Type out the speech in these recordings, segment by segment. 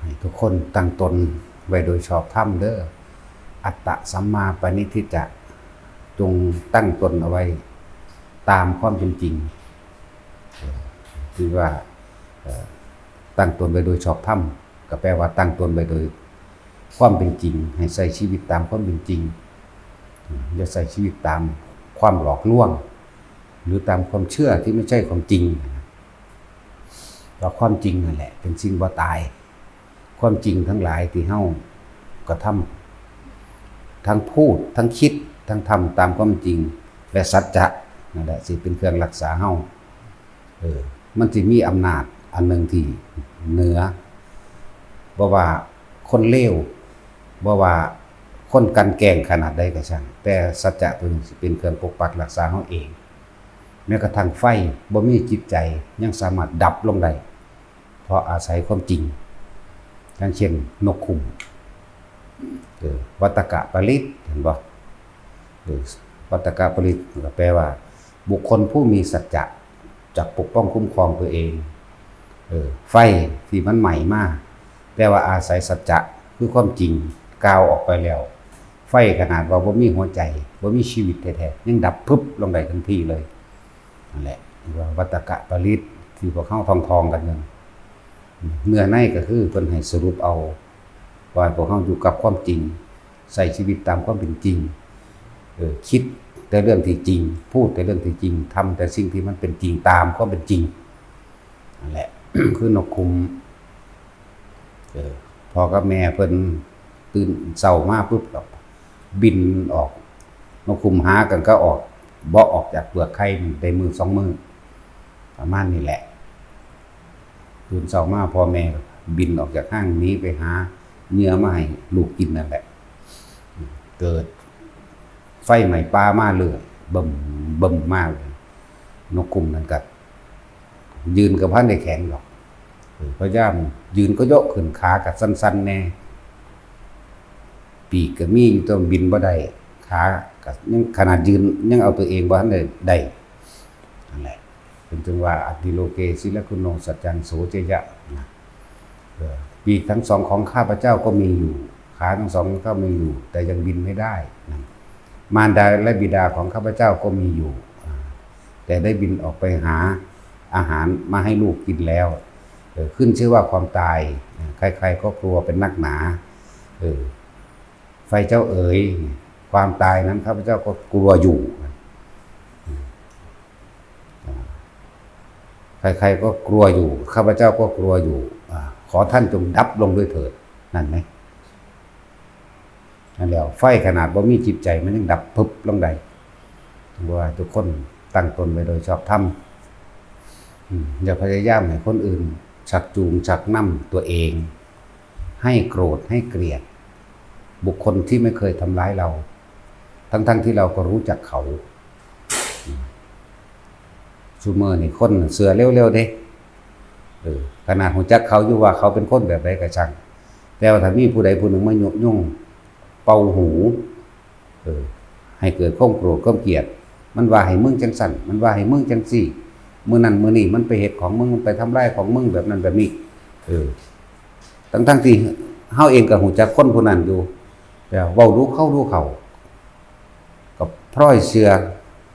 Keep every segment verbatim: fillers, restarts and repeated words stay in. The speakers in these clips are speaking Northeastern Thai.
ให้ทุกคนตั้งตนไว้โดยชอบธรรมเด้อ อัตตะสัมมาปณิธิจะ จงตั้งตนเอาไว้ตามความเป็นจริง เอ่อที่ว่าเอ่อตั้งตนไว้โดยชอบธรรม ก็แปลว่าตั้งตนไว้โดยความเป็นจริง ให้ใช้ชีวิตตามความเป็นจริง อย่าใช้ชีวิตตามความหลอกลวง หรือตามความเชื่อที่ไม่ใช่ความจริง เพราะความจริงนั่นแหละเป็นสิ่งบ่ตาย ความจริงทั้งหลายที่เฮากระทำ ทั้งพูด ทั้งคิด ทั้งทำตามความจริง และสัจจะนั่นแหละสิเป็นเครื่องรักษาเฮา เออ มันสิมีอำนาจอันหนึ่งที่เหนือ บ่ว่าคนเลว บ่ว่าคนกลั่นแกล้งขนาดใดก็ช่าง แต่สัจจะตัวนี้สิเป็นเครื่องปกปักรักษาเฮาเอง แม้กระทั่งไฟบ่มีจิตใจยังสามารถดับลงได้ เพราะอาศัยความจริง อย่างเช่นนกคุ้ม เออ วัตตกปริตร เห็นบ่ เออ วัตตกปริตรก็แปลว่า บุคคลผู้มีสัจจะจักปกป้องคุ้มครองตัวเอง เออ ไฟที่มันไหม้มา แต่ว่าอาศัยสัจจะคือความจริงกล่าวออกไปแล้ว ไฟขนาดว่าบ่มีหัวใจ บ่มีชีวิตแท้ๆ ยังดับพึบลงได้ทันทีเลย นั่นแหละเรียกว่าวัตตกปริตรที่พวกเฮาท่องๆกันนั่น เนื้อในก็คือเพิ่นให้สรุปเอา ว่าพวกเฮาอยู่กับความจริง ใช้ชีวิตตามความเป็นจริง เออ คิดแต่เรื่องที่จริง พูดแต่เรื่องที่จริง ทำแต่สิ่งที่มันเป็นจริงตามความเป็นจริง นั่นแหละ คือนกคุ้ม เออ พ่อกับแม่เพิ่นตื่นเช้ามาปุ๊บก็บินออก นกคุ้มหากันก็ออก บ่ออกจากเปลือกไข่นี่ได้มื้อสองมื้อ ประมาณนี้แหละ ตื่นเช้ามาพ่อแม่บินออกจากห้างหนีไปหาเหยื่อมาให้ลูกกินนั่นแหละ เกิดไฟไหม้ป่ามาเลย บึ้มบึ้มมาเลย นกคุ้มนั่นก็ยืนกับพันได้แข็งหรอก เออ พยายามยืนก็ยกขึ้น ขาก็สั่นๆแน่ ปีกก็มีอยู่แต่บินบ่ได้ ขาก็ยังขนาดยืนยังเอาตัวเองบ่ทันได้ได้ นั่นแหละ เป็นจึงว่า อัตถิโลเก สิลกุณโณ สัจจัง โส เจยะ นะ เออ ปีกทั้งสองของข้าพเจ้าก็มีอยู่ ขาทั้งสองก็มีอยู่ แต่ยังบินไม่ได้นะ มารดาและบิดาของข้าพเจ้าก็มีอยู่ อ่า แต่ได้บินออกไปหาอาหารมาให้ลูกกินแล้ว เออ ขึ้นชื่อว่าความตาย อ่า ใครๆก็กลัวเป็นนักหนา เออ ไฟเจ้าเอ๋ย ความตายนั้นข้าพเจ้าก็กลัวอยู่ อ่า ใครๆก็กลัวอยู่ ข้าพเจ้าก็กลัวอยู่ อ่า ขอท่านจงดับลงด้วยเถิด นั่นไหม นั่นแหละ ไฟขนาดบ่มีจิตใจมันยังดับพึบลงได้ ว่าทุกคนตั้งตนไว้โดยชอบธรรม อืม อย่าพยายามให้คนอื่นชักจูงชักนำตัวเอง ให้โกรธให้เกลียด บุคคลที่ไม่เคยทำร้ายเรา ทั้งๆที่เราก็รู้จักเขา อืม ซุมื้อนี่คนเชื่อเร็วๆเด้ เออ ขนาดรู้จักเขาอยู่ว่าเขาเป็นคนแบบใดก็ช่าง แต่ว่าถ้ามีผู้ใดผู้หนึ่งมายุยงเป่าหู เออ ให้เกิดความโกรธความเกลียด มันว่าให้มึงจังสั่น มันว่าให้มึงจังซี่ มื้อนั้นมื้อนี้มันไปเฮ็ดของมึง มันไปทำลายของมึงแบบนั้นแบบนี้ เออ ทั้งๆที่เฮาเองก็รู้จักคนผู้นั้นอยู่ แต่เว้าดูเขาดูเขา ก็พลอยเชื่อ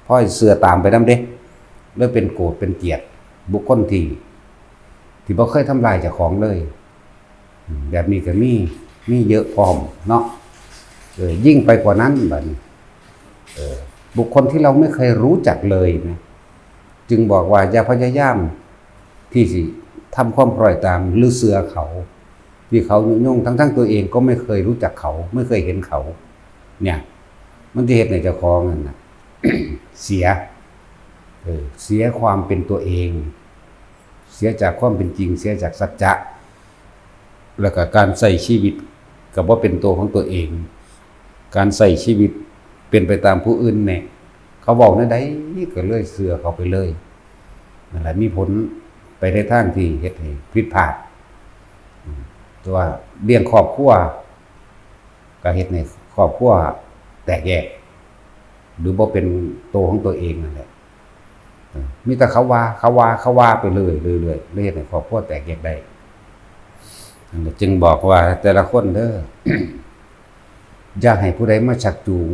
พลอยเชื่อตามไปนำเด้ เลยเป็นโกรธเป็นเกลียดบุคคลที่ ที่บ่เคยทำลายเจ้าของเลย อืม แบบนี้ก็มี มีเยอะพร้อมเนาะ เออ ยิ่งไปกว่านั้นบัดนี้ เออ บุคคลที่เราไม่เคยรู้จักเลยนะ จึงบอกว่าอย่าพยายามที่สิทำความคล้อยตามหรือเชื่อเขา ที่เขายุยง ทั้งๆตัวเองก็ไม่เคยรู้จักเขา ไม่เคยเห็นเขา เนี่ย มันสิเฮ็ดให้เจ้าของนั่นน่ะ เสีย เออ เสียความเป็นตัวเอง เสียจากความเป็นจริง เสียจากสัจจะ แล้วก็การใช้ชีวิตก็บ่เป็นตัวของตัวเอง การใช้ชีวิตเป็นไปตามผู้อื่นแหน่ เขาเว้าแนวใดก็เลยเชื่อเขาไปเลย นั่นแหละมีผลไปในทางที่เฮ็ดให้ผิดพลาด อืม แต่ว่าเลี้ยงครอบครัว ก็เฮ็ดให้ครอบครัวแตกแยก หรือบ่เป็นตัวของตัวเองนั่นแหละ มีแต่เขาว่า เขาว่า เขาว่าไปเลย เรื่อยๆ เลยเฮ็ดให้ครอบครัวแตกแยกได้ นั่นแหละจึงบอกว่าแต่ละคนเด้อ อย่าให้ผู้ใดมาชักจูง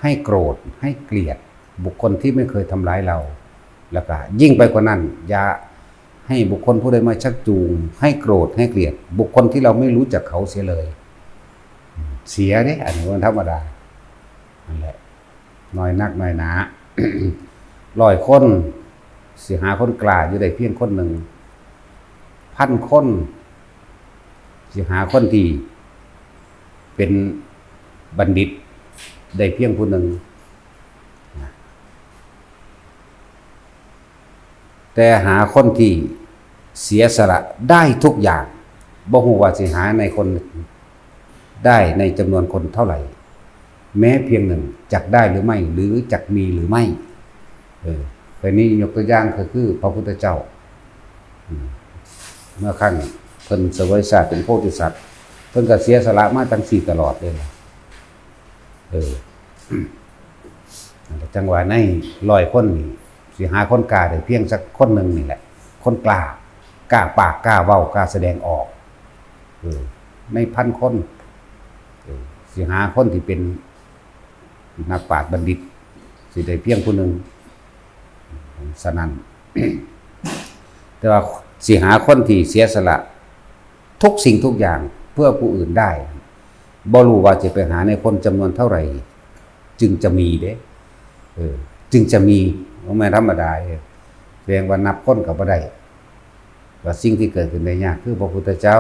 ให้โกรธ ให้เกลียดบุคคลที่ไม่เคยทำร้ายเรา แล้วก็ยิ่งไปกว่านั้น อย่าให้บุคคลผู้ใดมาชักจูงให้โกรธ ให้เกลียดบุคคลที่เราไม่รู้จักเขาเสียเลย เสียเด้ อันนี้มันธรรมดา นั่นแหละ น้อยนักน้อยหนา ร้อยคน สิหาคนกล้าอยู่ได้เพียงคนหนึ่ง พันคน สิหาคนที่เป็นบัณฑิตได้เพียงผู้หนึ่ง แต่หาคนที่เสียสละได้ทุกอย่าง บ่ฮู้ว่าสิหาในคนได้ในจำนวนคนเท่าไหร่ แม้เพียงหนึ่ง จักได้หรือไม่ หรือจักมีหรือไม่ เออ เคยนี่ยกตัวอย่างก็คือพระพุทธเจ้า อืม เมื่อครั้งเพิ่นเสวยชาติเป็นโพธิสัตว์ เพิ่นก็เสียสละมาจั่งซี้ตลอดเลยล่ะ เออ นั่นแหละจั่งว่าในร้อยคนนี่ สิหาคนกล้าได้เพียงสักคนหนึ่งนี่แหละ คนกล้า กล้าปาก กล้าเว้า กล้าแสดงออก เออ ในพันคน เออ สิหาคนที่เป็นนักปราชญ์บัณฑิต สิได้เพียงผู้หนึ่ง ฉะนั้น แต่ว่าสิหาคนที่เสียสละทุกสิ่งทุกอย่างเพื่อผู้อื่นได้ บ่รู้ว่าจะไปหาในคนจำนวนเท่าไหร่ จึงจะมีเด้ เออ จึงจะมี บ่แม่นธรรมดาเด้ แสดงว่านับคนก็บ่ได้ ว่าสิ่งที่เกิดขึ้นได้ยากคือพระพุทธเจ้า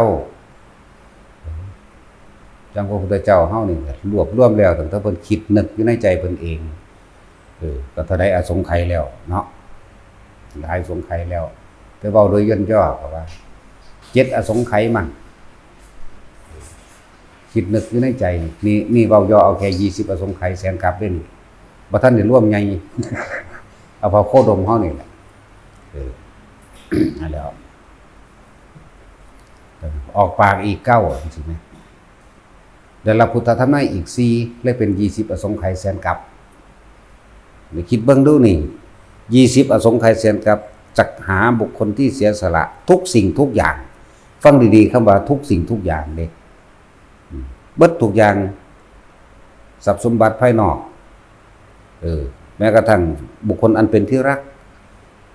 จั่งพระพุทธเจ้าเฮานี่รวบรวมแล้วตั้งแต่เพิ่นคิดนึกอยู่ในใจเพิ่นเอง เออ ก็เท่าใดอสงไขยแล้วเนาะ หลายอสงไขยแล้ว แต่เว้าโดยย่นย่อก็ว่า เจ็ดอสงไขยมัน คิดนึกอยู่ในใจ นี่ นี่เว้าย่อเอาแค่ยี่สิบอสงไขยแสนกัปเด้นี่ บ่ทันได้รวมใหญ่ เอาพระโคดมเฮานี่แหละ เออ นั่นแหละ ออกปากอีกเก้า จั่งซี้แหม ได้รับพุทธธรรมในอีกสี่ เลยเป็นยี่สิบอสงไขยแสนกัป นี่คิดเบิ่งดูนี่ ยี่สิบอสงไขยแสนกัป จักหาบุคคลที่เสียสละทุกสิ่งทุกอย่าง ฟังดีๆ คำว่าทุกสิ่งทุกอย่างเด้ อืม เบิดทุกอย่าง ทรัพย์สมบัติภายนอก เออ แม้กระทั่งบุคคลอันเป็นที่รัก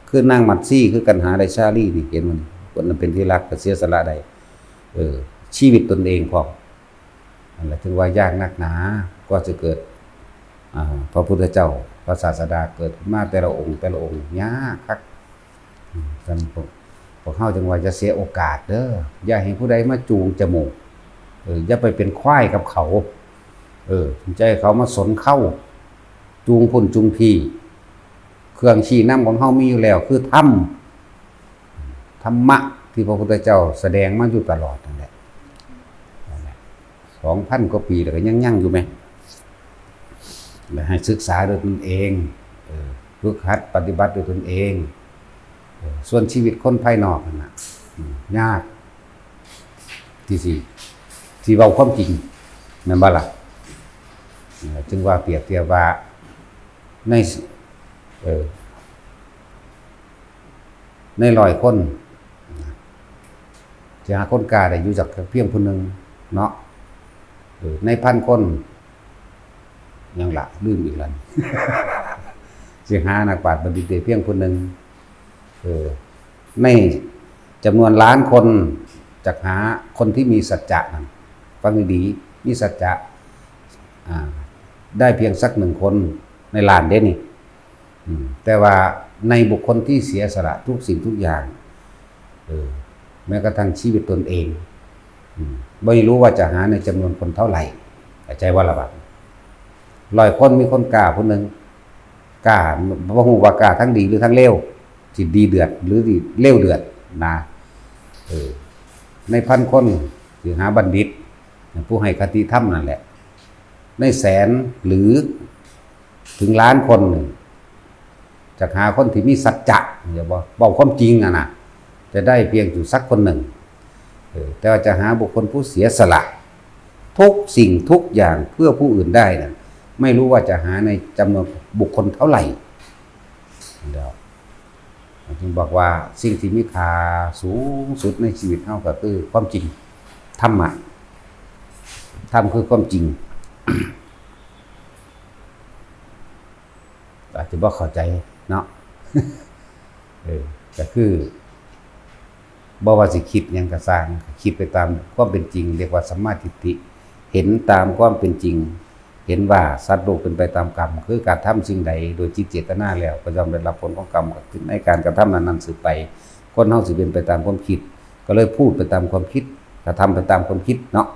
คือนางมัตสี คือกันหาได้ชาลีนี่ เห็นบ่นี่ คนอันเป็นที่รักก็เสียสละได้ เออ ชีวิตตนเองพร้อม นั่นแหละ ถึงว่ายากนักหนา กว่าจะเกิด อ่า พระพุทธเจ้า พระศาสดาเกิดมาแต่ละองค์ แต่ละองค์ ยากคัก อืม ฉะนั้นพวก พวกเฮาจึงว่าอย่าเสียโอกาสเด้อ อย่าให้ผู้ใดมาจูงจมูก เออ อย่าไปเป็นควายกับเขา เออ อย่าให้เขามาสนเค้า จูงพุ้นจูงพี้ เครื่องชี้นำของเฮามีอยู่แล้ว คือธรรม ธรรมะที่พระพุทธเจ้าแสดงมาอยู่ตลอดนั่นแหละ นั่นแหละ สองพันกว่าปีแล้วก็ยังยั่งอยู่แหม และให้ศึกษาด้วยตนเอง เออ ฝึกหัดปฏิบัติด้วยตนเอง เออ ส่วนชีวิตคนภายนอกนั่นน่ะ อืม ยาก ที่สิ ที่เว้าความจริง แม่นบ่ล่ะ เออ จึงว่าเปรียบเทียบว่า ใน เออ ในร้อยคน จะหาคนกล้าได้อยู่จักเพียงผู้หนึ่งเนาะ เออ ในพันคน ยังละ ลืมอีกแล้ว สิหานักปราชญ์บัณฑิตได้เพียงผู้หนึ่ง เออ ในจำนวนล้านคน จักหาคนที่มีสัจจะนั่น ฟังดีๆ มีสัจจะ อ่า ได้เพียงสักหนึ่งคนในล้านเด้นี่ อืม แต่ว่าในบุคคลที่เสียสละทุกสิ่งทุกอย่าง เออ แม้กระทั่งชีวิตตนเอง อืม บ่รู้ว่าจะหาในจำนวนคนเท่าไหร่ เข้าใจบ่ล่ะบัด ร้อยคนมีคนกล้าผู้หนึ่ง กล้า บ่ฮู้ว่ากล้าทั้งดีหรือทั้งเลว สิดีเดือดหรือสิเลวเดือดนะ เออ ในพันคนสิหาบัณฑิต ผู้ให้คติธรรมนั่นแหละ ในแสนหรือถึงล้านคนนี่ จักหาคนที่มีสัจจะ อย่าบอก เว้าความจริงอะนะ จะได้เพียงอยู่สักคนหนึ่ง เออ แต่ว่าจะหาบุคคลผู้เสียสละ ทุกสิ่งทุกอย่างเพื่อผู้อื่นได้นะ ไม่รู้ว่าจะหาในจำนวนบุคคลเท่าไหร่ เดี๋ยว บอกว่าสิ่งที่มีค่าสูงสุดในชีวิตเฮาก็คือความจริง ธรรมะ ธรรมคือความจริง อาจจะบ่เข้าใจเนาะ เออ ก็คือ บ่ว่าสิคิดหยังก็ซ่าง คิดไปตามความเป็นจริง เรียกว่าสัมมาทิฏฐิ เห็นตามความเป็นจริง เห็นว่าสัตว์โลกเป็นไปตามกรรม คือการทำสิ่งใดโดยจิตเจตนาแล้ว ก็ย่อมได้รับผลของกรรมในการกระทำนั้นๆสืบไป คนเฮาสิเป็นไปตามความคิด ก็เลยพูดไปตามความคิด กระทำไปตามความคิดเนาะ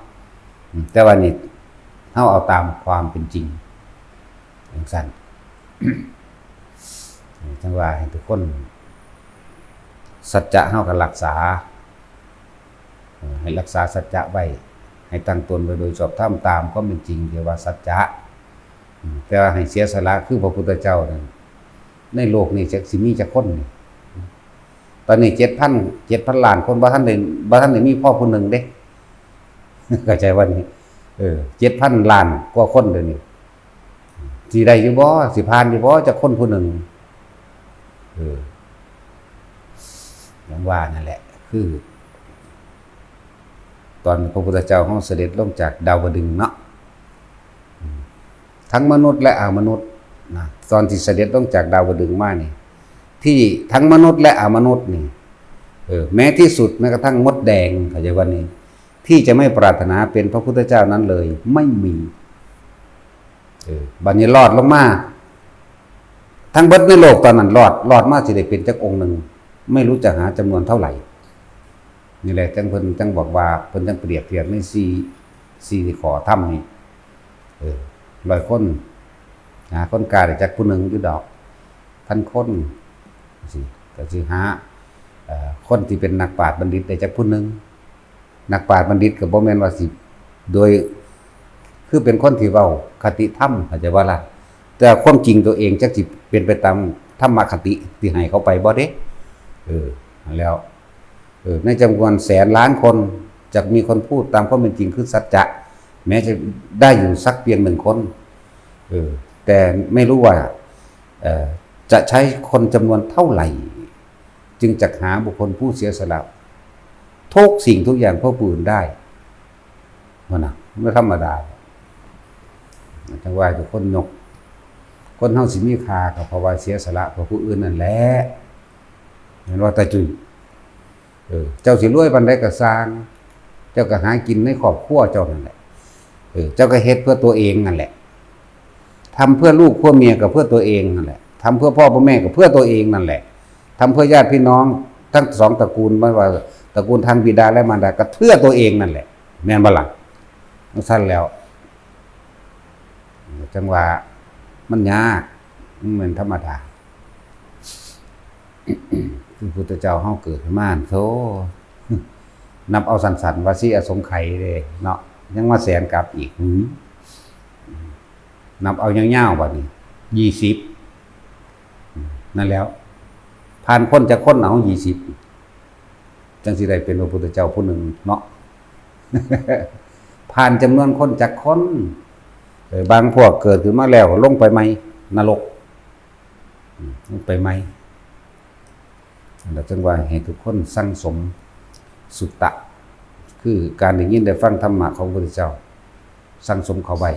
อืม แต่ว่านี่ เฮาเอาตามความเป็นจริง จั่งซั้น จั่งว่าให้ทุกคน สัจจะเฮาก็รักษา เอ่อ ให้รักษาสัจจะไว้ ให้ตั้งตนไว้โดยชอบธรรมตามความเป็นจริงที่ว่าสัจจะ อืม แต่ว่าให้เสียสละคือพระพุทธเจ้านั่น ในโลกนี้จักสิมีจักคนนี่ ตอนนี้เจ็ดพัน เจ็ดพันล้านคน บ่ทันได้ บ่ทันได้มีพอผู้หนึ่งเด้ เข้าใจว่านี่ เออ เจ็ดพันล้านกว่าคนเดี๋ยวนี้ สิได้อยู่บ่ สิผ่านอยู่บ่ จักคนผู้หนึ่ง เออ อย่างว่านั่นแหละ คือ ตอนพระพุทธเจ้าเฮาเสด็จลงจากดาวดึงส์เนาะ อืม ทั้งมนุษย์และอมนุษย์นะ ตอนที่เสด็จลงจากดาวดึงส์มานี่ ที่ทั้งมนุษย์และอมนุษย์นี่ เออ แม้ที่สุดแม้กระทั่งมดแดง เข้าใจว่านี่ ที่จะไม่ปรารถนาเป็นพระพุทธเจ้านั้นเลย ไม่มี เออ บัดนี้รอดลงมา ทั้งเบิดในโลกตอนนั้นรอด รอดมาสิได้เป็นจักองค์หนึ่ง ไม่รู้จะหาจำนวนเท่าไหร่ นี่แหละจังเพิ่นจังบอกว่า เพิ่นจังเปรียบเทียบในสี่ สี่ข้อธรรมนี่ เออ ร้อยคน หาคนกล้าได้จักผู้หนึ่งอยู่ดอก พันคน สิ ก็สิหา เอ่อ คนที่เป็นนักปราชญ์บัณฑิตได้จักผู้หนึ่ง นักปราชญ์บัณฑิตก็บ่แม่นว่าสิ โดย คือเป็นคนที่เว้าคติธรรม เข้าใจว่าล่ะ แต่ความจริงตัวเองจักสิเป็นไปตามธรรมคติที่ให้เขาไปบ่เด้ เออ แล้ว เออ ในจำนวนแสนล้านคน จะมีคนพูดตามความเป็นจริงคือสัจจะ แม้จะได้อยู่สักเพียงหนึ่งคน เออ แต่ไม่รู้ว่า เอ่อ จะใช้คนจำนวนเท่าไหร่ จึงจะหาบุคคลผู้เสียสละทุกสิ่งทุกอย่างเพื่อผู้อื่นได้ นั่นนะ ไม่ธรรมดา จังว่าทุกคนยก คนเฮาสิมีค่าก็เพราะว่าเสียสละเพื่อผู้อื่นนั่นแหละ เห็นว่าตาจุย เออ เจ้าสิรวยปานใดก็ซ่าง เจ้าก็หากินในครอบครัวเจ้านั่นแหละ เออ เจ้าก็เฮ็ดเพื่อตัวเองนั่นแหละ ทำเพื่อลูกเพื่อเมียก็เพื่อตัวเองนั่นแหละ ทำเพื่อพ่อเพื่อแม่ก็เพื่อตัวเองนั่นแหละ ทำเพื่อญาติพี่น้องทั้งสองตระกูล ไม่ว่าตระกูลทางบิดาและมารดาก็เพื่อตัวเองนั่นแหละ แม่นบ่ล่ะ จั่งซั้นแล้ว จังว่ามันยาก มันเป็นธรรมดา คือพุทธเจ้าเฮาเกิดขึ้นมาหั่นโธ่ นับเอาสั้นๆ ว่าสิอสงไขยเด้เนาะ ยังมาแสนกับอีก หือ นับเอายาวๆ บัดนี้ ยี่สิบ นั่นแล้ว ผ่านคนจักคนเอา ยี่สิบ จั่งสิได้เป็นพระพุทธเจ้าผู้หนึ่งเนาะ ผ่านจำนวนคนจักคน เออ บางพวกเกิดขึ้นมาแล้วลงไปใหม่ นรก อืม ลงไปใหม่ อันนั้นจั่งว่าให้ทุกคนสั่งสมสุตตะ คือการได้ยินได้ฟังธรรมะของพระพุทธเจ้า สั่งสมเข้าไว้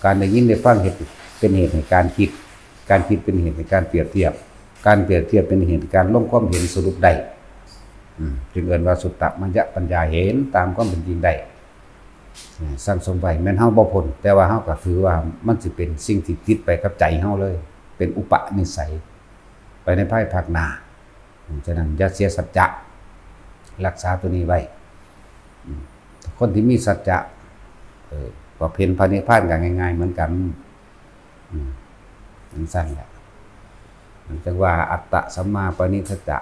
การได้ยินได้ฟังเหตุ เป็นเหตุให้การคิด การคิดเป็นเหตุให้การเปรียบเทียบ การเปรียบเทียบเป็นเหตุให้การลงความเห็นสรุปได้ อืม จึงเอิ้นว่าสุตตะมยปัญญา เห็นตามความเป็นจริงได้ อืม สั่งสมไว้ แม่นเฮาบ่พ้น แต่ว่าเฮาก็ถือว่ามันสิเป็นสิ่งที่ติดไปกับใจเฮาเลย เป็นอุปนิสัย ไปในภายภาคหน้า อืม ฉะนั้นอย่าเสียสัจจะ รักษาตัวนี้ไว้ อืม คนที่มีสัจจะ เออ ก็เห็นพระนิพพานก็ง่ายๆ เหมือนกัน อืม จั่งซั้นแหละ มันจั่งว่าอัตตะสัมมาปณิทัจจะ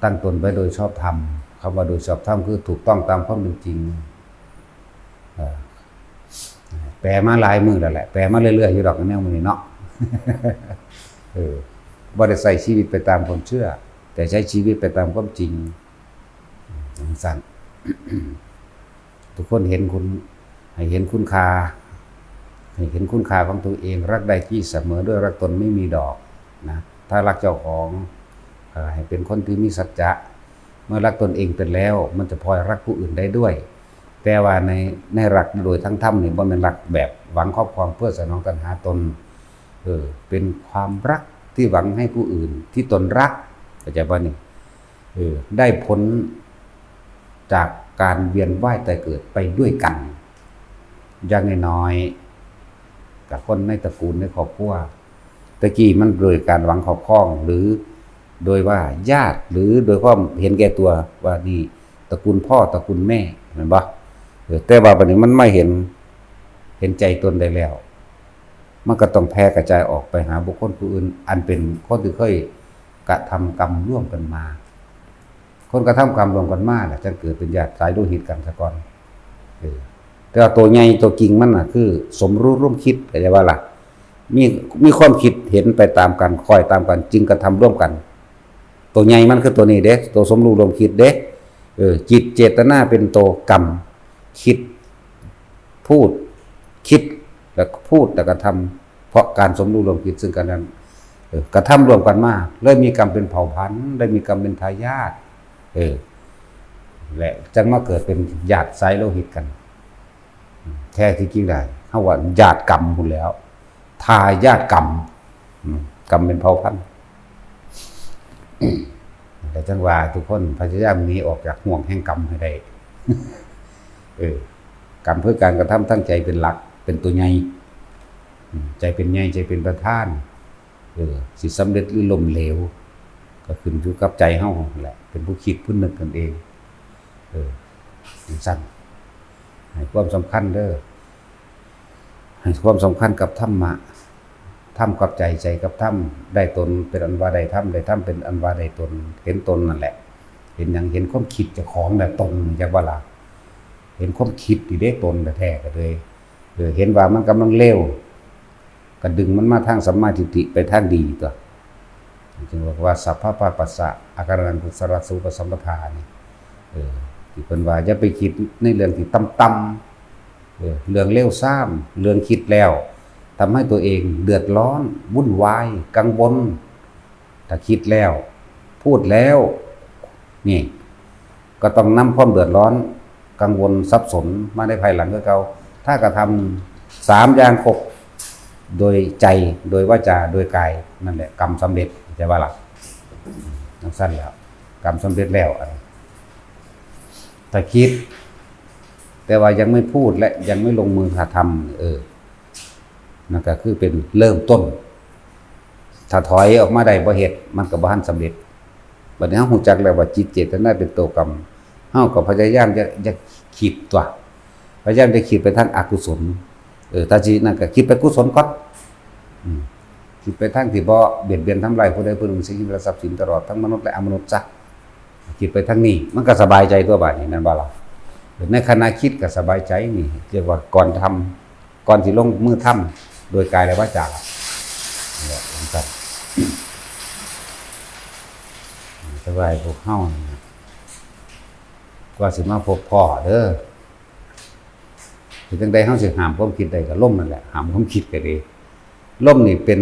ตั้งตนไว้โดยชอบธรรม คำว่าโดยชอบธรรมคือถูกต้องตามความเป็นจริง เอ่อ แปลมาหลายมื้อแล้วแหละ แปลมาเรื่อยๆ อยู่ดอกแนวมื้อนี้เนาะ เออ บ่ได้ใช้ชีวิตไปตามความเชื่อ แต่ใช้ชีวิตไปตามความจริง จั่งซั้น ทุกคนเห็นคุณ ให้เห็นคุณค่า ให้เห็นคุณค่าของตัวเอง รักได้ที่เสมอด้วยรักตนไม่มีดอกนะ ถ้ารักเจ้าของ เอ่อ ให้เป็นคนที่มีสัจจะ เมื่อรักตนเองเป็นแล้ว มันจะพลอยรักผู้อื่นได้ด้วย แต่ว่าใน ในรักโดยทางธรรมนี่ บ่แม่นรักแบบหวังครอบครองเพื่อสนองตัณหาตน เออ เป็นความรักที่หวังให้ผู้อื่นที่ตนรัก เข้าใจบ่นี่ เออ ได้ผลจากการเวียนว่ายตายเกิดไปด้วยกัน อย่างน้อยๆ กับคนในตระกูลในครอบครัว ตะกี้มันโดยการหวังครอบครอง หรือโดยว่าญาติ หรือโดยความเห็นแก่ตัวว่านี่ตระกูลพ่อตระกูลแม่ แม่นบ่ เออ แต่ว่าบัดนี้มันมาเห็น เห็นใจตนได้แล้ว มันก็ต้องแผ่กระจายออกไปหาบุคคลผู้อื่น อันเป็นคนที่เคยกระทำกรรมร่วมกันมา คนกระทำกรรมร่วมกันมาน่ะ จั่งเกิดเป็นญาติสายโลหิตกันซะก่อน เออ แต่ว่าตัวใหญ่ตัวจริงมันน่ะ คือสมรู้ร่วมคิด เข้าใจบ่ล่ะ มี มีความคิดเห็นไปตามกัน คอยตามกัน จึงกระทำร่วมกัน ตัวใหญ่มันคือตัวนี้เด้ ตัวสมรู้ร่วมคิดเด้ เออ จิตเจตนาเป็นตัวกรรม คิด พูด คิด แล้วพูด แล้วกระทำ เพราะการสมรู้ร่วมคิดซึ่งกันนั้น เออ กระทำร่วมกันมา เลยมีกรรมเป็นเผ่าพันธุ์ เลยมีกรรมเป็นทายาท เออ และจั่งมาเกิดเป็นญาติสายโลหิตกัน แท้ที่จริงได้ เฮาว่าญาติกรรมพู้นแหล้ว ทายาทกรรม อืม กรรมเป็นเผ่าพันธุ์ แต่จั่งว่าทุกคนพยายามหนีออกจากห่วงแห่งกรรมให้ได้ เออ กรรมคือการกระทำทั้งใจเป็นหลัก เป็นตัวใหญ่ อืม ใจเป็นใหญ่ ใจเป็นประธาน เออ สิสำเร็จหรือล้มเหลว ก็ขึ้นอยู่กับใจเฮาแหละ เป็นผู้คิดผู้นึกกันเอง เออ จั่งซั้น ให้ความสำคัญเด้อ ให้ความสำคัญกับธรรมะ ธรรมกับใจ ใจกับธรรม ได้ตนเป็นอันว่าได้ธรรม ได้ธรรมเป็นอันว่าได้ตน เห็นตนนั่นแหละ เห็นหยัง เห็นความคิดเจ้าของและตน จักว่าล่ะ เห็นความคิดนี่เด้ตนแท้ๆ ก็เลย เออ เห็นว่ามันกำลังเลว ก็ดึงมันมาทางสัมมาทิฏฐิ ไปทางดีตั๊ว จึงบอกว่า สัพพะปะปัสสะ อาการังกุศลสูปสัมปทานี่ เออ ที่เพิ่นว่าอย่าไปคิดในเรื่องที่ต่ำๆ เออ เรื่องเลวทราม เรื่องคิดแล้วทำให้ตัวเองเดือดร้อน วุ่นวาย กังวล ถ้าคิดแล้ว พูดแล้ว นี่ ก็ต้องนำความเดือดร้อน กังวล สับสน มาในภายหลังคือเก่า ถ้ากระทำสามอย่างครบ โดยใจ โดยวาจา โดยกาย นั่นแหละ กรรมสำเร็จ เข้าใจบ่ล่ะ จั่งซั้นแล้ว กรรมสำเร็จแล้ว อัน ถ้าคิด แต่ว่ายังไม่พูดและยังไม่ลงมือกระทำ เออ นั่นก็คือเป็นเริ่มต้น ถ้าถอยออกมาได้บ่เฮ็ด มันก็บ่ทันสำเร็จ บัดนี้เฮารู้จักแล้วว่าจิตเจตนาเป็นตัวกรรม เฮาก็พยายามจะ จะคิดตั๊ว พยายามจะคิดไปทางอกุศล เออ ถ้าสินั่นก็คิดไปกุศลก่อน อืม คิดไปทางที่บ่เบียดเบียนทำลายผู้ใดผู้หนึ่ง สิ่งที่เป็นทรัพย์สินตลอดทั้งมนุษย์และอมนุษย์ซะ คิดไปทางนี้ มันก็สบายใจตั๊ว บัดนี้ แม่นบ่ล่ะ ในขณะคิดก็สบายใจ นี่เรียกว่าก่อนทำ ก่อนสิลงมือทำ โดยกายและวาจา เนี่ย จั่งซั้น แต่ว่าให้พวกเฮานี่นะ กว่าสิมาพบพ้อเด้อ เฮ็ดจั่งใดเฮาสิห้ามความคิดได้ ก็ลมนั่นแหละ ห้ามความคิดก็ดี ลมนี่เป็น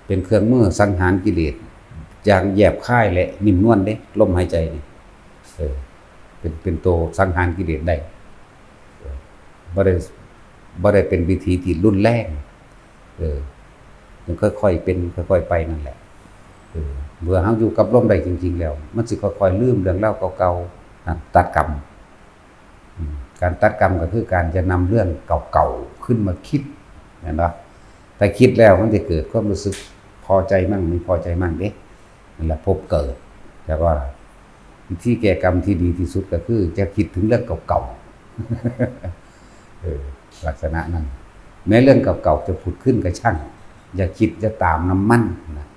เป็นเครื่องมือสังหารกิเลสอย่างแยบคายและนิ่มนวลเด้ ลมหายใจนี่ เออ เป็น เป็นตัวสังหารกิเลสได้ เออ บ่ได้ บ่ได้เป็นวิธีที่รุนแรง เออ มันค่อยๆเป็น ค่อยๆไปนั่นแหละ เออ เมื่อเฮาอยู่กับลมได้จริงๆแล้ว มันสิค่อยๆลืมเรื่องราวเก่าๆ นะ ตัดกรรม อืม การตัดกรรมก็คือการจะนำเรื่องเก่าๆขึ้นมาคิด แม่นบ่ ถ้าคิดแล้วมันจะเกิดความรู้สึกพอใจมั่งไม่พอใจมั่งเด้ นั่นแหละภพเกิด แต่ว่าวิธีแก้กรรมที่ดีที่สุดก็คือจะคิดถึงเรื่องเก่าๆ เออ ลักษณะนั้น แม้เรื่องเก่าๆจะผุดขึ้นก็ช่าง อย่าคิด อย่าตามนำมันนะ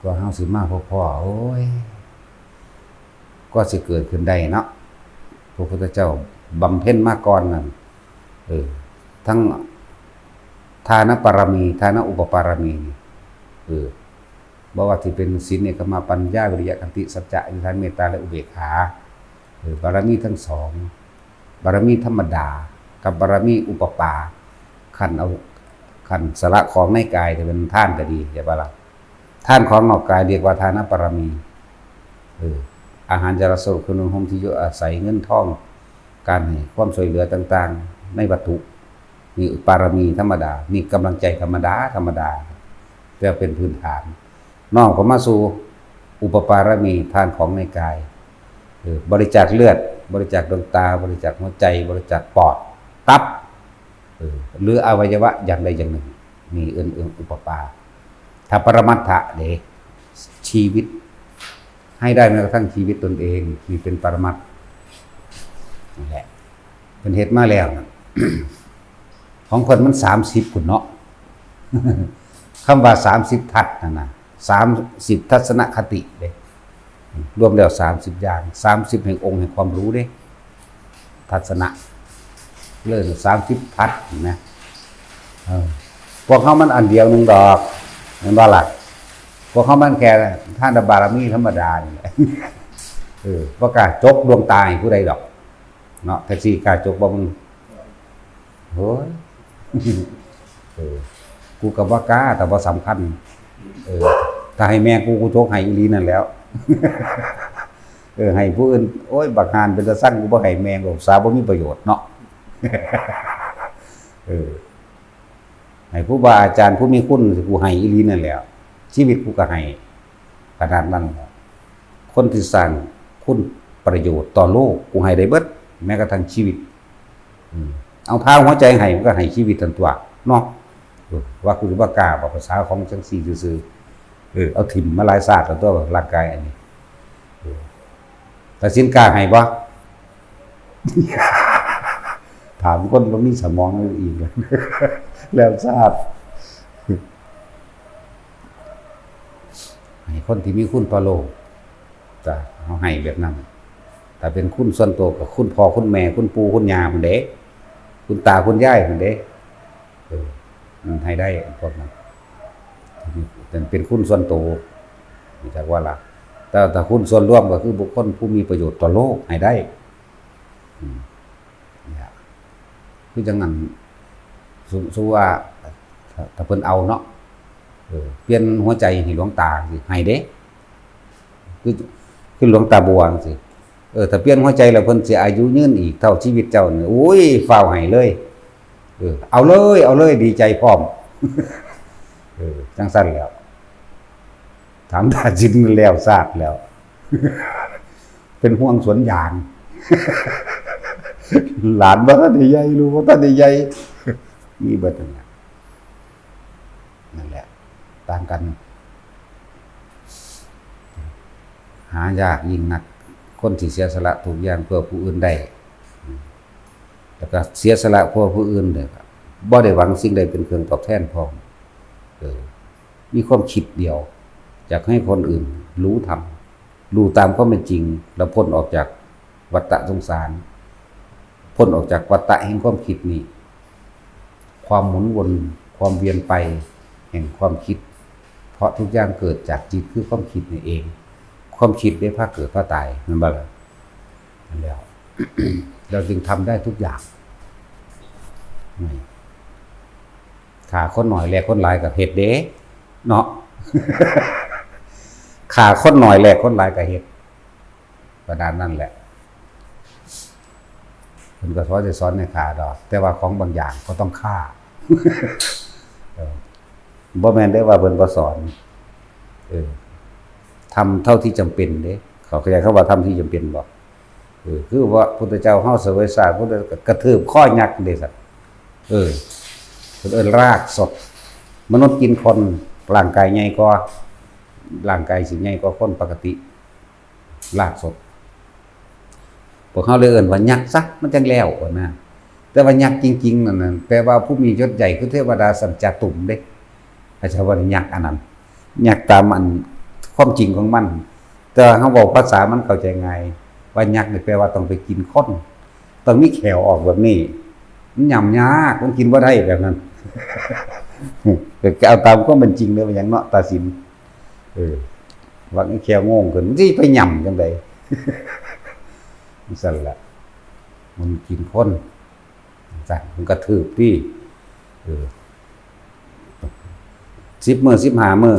กว่าเฮาสิมาพบพ้อ โอ้ย กว่าสิเกิดขึ้นได้เนาะ พระพุทธเจ้าบำเพ็ญมาก่อนนั่น เออ ทั้งทานปารมี ทานอุปปารมีนี่ เออ บ่ว่าสิเป็นศีล เนกขัมมะ ปัญญา วิริยะ ขันติ สัจจะ อธิษฐาน เมตตา และอุเบกขา เออ บารมีทั้งสอง บารมีธรรมดา กับบารมีอุปปา คันเอา คันสละของในกาย จะเป็นทานก็ดี ใช่ปะล่ะ ทานของนอกกายเรียกว่าทานบารมี เออ อาหาร จารสโภค เครื่องนุ่งห่ม ที่อยู่อาศัย เงินทอง การให้ความช่วยเหลือต่างๆ ในวัตถุ นี่บารมีธรรมดา นี่กำลังใจธรรมดาธรรมดา แต่เป็นพื้นฐาน น้อมเข้ามาสู่อุปปารมี ทานของในกาย เออ บริจาคเลือด บริจาคดวงตา บริจาคหัวใจ บริจาคปอด ตับ เออ หรืออวัยวะอย่างใดอย่างหนึ่ง นี่เอิ้น เอิ้นอุปปา ถ้าปรมัตถะเด้ ชีวิต ให้ได้แม้กระทั่งชีวิตตนเอง นี่เป็นปรมัตถ์ นั่นแหละ เพิ่นเฮ็ดมาแล้วนะ ของเพิ่นมันสามสิบพุ้นเนาะ คำว่าสามสิบทัศน์นั่นน่ะ สามสิบทัศนคติเด้ รวมแล้วสามสิบอย่าง สามสิบแห่งองค์แห่งความรู้เด้ ทัศนะ เลยสามสิบทัศน์นะ เออ พวกเฮามันอันเดียวหนึ่งดอก แม่นบ่ล่ะ พวกเฮามันแค่ทานบารมีธรรมดานี่แหละ เออ บ่กล้าจกดวงตาให้ผู้ใดดอก เนาะ แท็กซี่กล้าจกบ่มึง โอ้ย เออ กูก็บ่กล้า แต่บ่สำคัญ เออ ถ้าให้แม่กู กูจกให้อีหลีนั่นแหล้ว เออ ให้ผู้อื่น โอ้ย บักห่านเป็นตาซัง กูบ่ให้แม่ง ก็สาบ่มีประโยชน์เนาะ เออ ให้ครูบาอาจารย์ผู้มีคุณ กูให้อีหลีนั่นแหล้ว ชีวิตกูก็ให้ ขนาดนั้นแหละ คนที่สร้างคุณประโยชน์ต่อโลก กูให้ได้เบิด แม้กระทั่งชีวิต อืม เอาพาหัวใจให้ มันก็ให้ชีวิตทันตัว เนาะ เออ ว่ากูสิบ่กล้าบอกภาษาของจังซี่ซื่อๆ เออ เอาถิ่มมาหลายชาติแล้วตัวร่างกายอันนี้ เออ แต่สินกล้าให้บ่ ถามคนบ่มีสมองอีก แล้วชาติ ให้คนที่มีคุณต่อโลก จ้ะ เฮาให้แบบนั้น ถ้าเป็นคุณส่วนตัวก็คุณพ่อคุณแม่ คุณปู่คุณย่าพุ้นเด้ คุณตาคุณยายพุ้นเด้ เออ มันให้ได้พวกนั้น เป็น เป็นคุณส่วนตัว รู้จักว่าล่ะ แต่ถ้าคุณส่วนรวมก็คือบุคคลผู้มีประโยชน์ต่อโลกให้ได้ อืม เนี่ย คือจังนั้น สม สมมุติว่า ถ้า ถ้าเพิ่นเอาเนาะ เออ เปลี่ยนหัวใจให้หลวงตาสิ ให้เด้ คือ คือหลวงตาบัวจังซี้ เออ ถ้าเปลี่ยนหัวใจแล้วเพิ่นสิอายุยืนอีกเท่าชีวิตเจ้านี่ โอ้ย ฟ้าวให้เลย เออ เอาเลย เอาเลย ดีใจพร้อม เออ จังซั่นแหล้ว ถามตาสินแล้วชาติแล้ว เป็นห่วงสวนยาง หลานบ่ทันได้ใหญ่ ลูกบ่ทันได้ใหญ่ มีเบิดนั่นแหละ นั่นแหละ ต่างกัน หายากยิ่งนัก คนที่เสียสละทุกอย่างเพื่อผู้อื่นได้ แล้วก็เสียสละเพื่อผู้อื่นเนี่ย บ่ได้หวังสิ่งใดเป็นเครื่องตอบแทนพร้อม เออ มีความคิดเดียว อยากให้คนอื่นรู้ธรรม รู้ตามความเป็นจริง แล้วพ้นออกจากวัฏฏะสงสาร พ้นออกจากวัฏฏะแห่งความคิดนี้ ความหมุนวน ความเวียนไปแห่งความคิด เพราะทุกอย่างเกิดจากจิตคือความคิดนี่เอง ความคิดได้พาเกิดพาตาย แม่นบ่ล่ะ นั่นแหล้ว เราจึงทำได้ทุกอย่าง นี่ ฆ่าคนน้อยแลกคนหลายก็เฮ็ดเด้ เนาะ ฆ่าคนน้อยแลกคนหลายก็เฮ็ด ประมาณนั้นแหละ เพิ่นก็สอนสิสอนให้ฆ่าดอก แต่ว่าของบางอย่างก็ต้องฆ่า เออ บ่แม่นได้ว่าเพิ่นบ่สอน เออ ทำเท่าที่จำเป็นเด้ เขาเข้าใจคำว่าทำที่จำเป็นบ่ เออ คือว่าพุทธเจ้าเฮาเสวยชาติ พุทธกระทืบคอยักษ์เด้ซั่น เออ เพิ่นเอิ้นรากสด มนุษย์กินคน ร่างกายใหญ่กว่า ร่างกายสิใหญ่กว่าคนปกติ รากสด พวกเขาเลยเอิ้นว่ายักษ์ซะ มันจังแล้วอะนะ แต่ว่ายักษ์จริงๆนั่นน่ะ แปลว่าผู้มียศใหญ่คือเทวดาสันจาตุมเด้ เขาจะว่ายักษ์อันนั้น ยักษ์ตามอันความจริงของมัน แต่ว่าเขาบอกภาษามันเข้าใจง่าย ว่ายักษ์นี่แปลว่าต้องไปกินคน ต้องมีแข้วออกแบบนี้ มันย่ำยาก มันกินบ่ได้แบบนั้น ก็เอาตามความเป็นจริงเลย ว่าหยังเนาะ ตาสิน เออ ว่ามีแข้วงงขึ้น มันสิไปย่ำจังใด จังซั่นล่ะ มันกินคน จังซั่น มันกระทืบติ เออ สิบมื้อสิบห้ามื้อ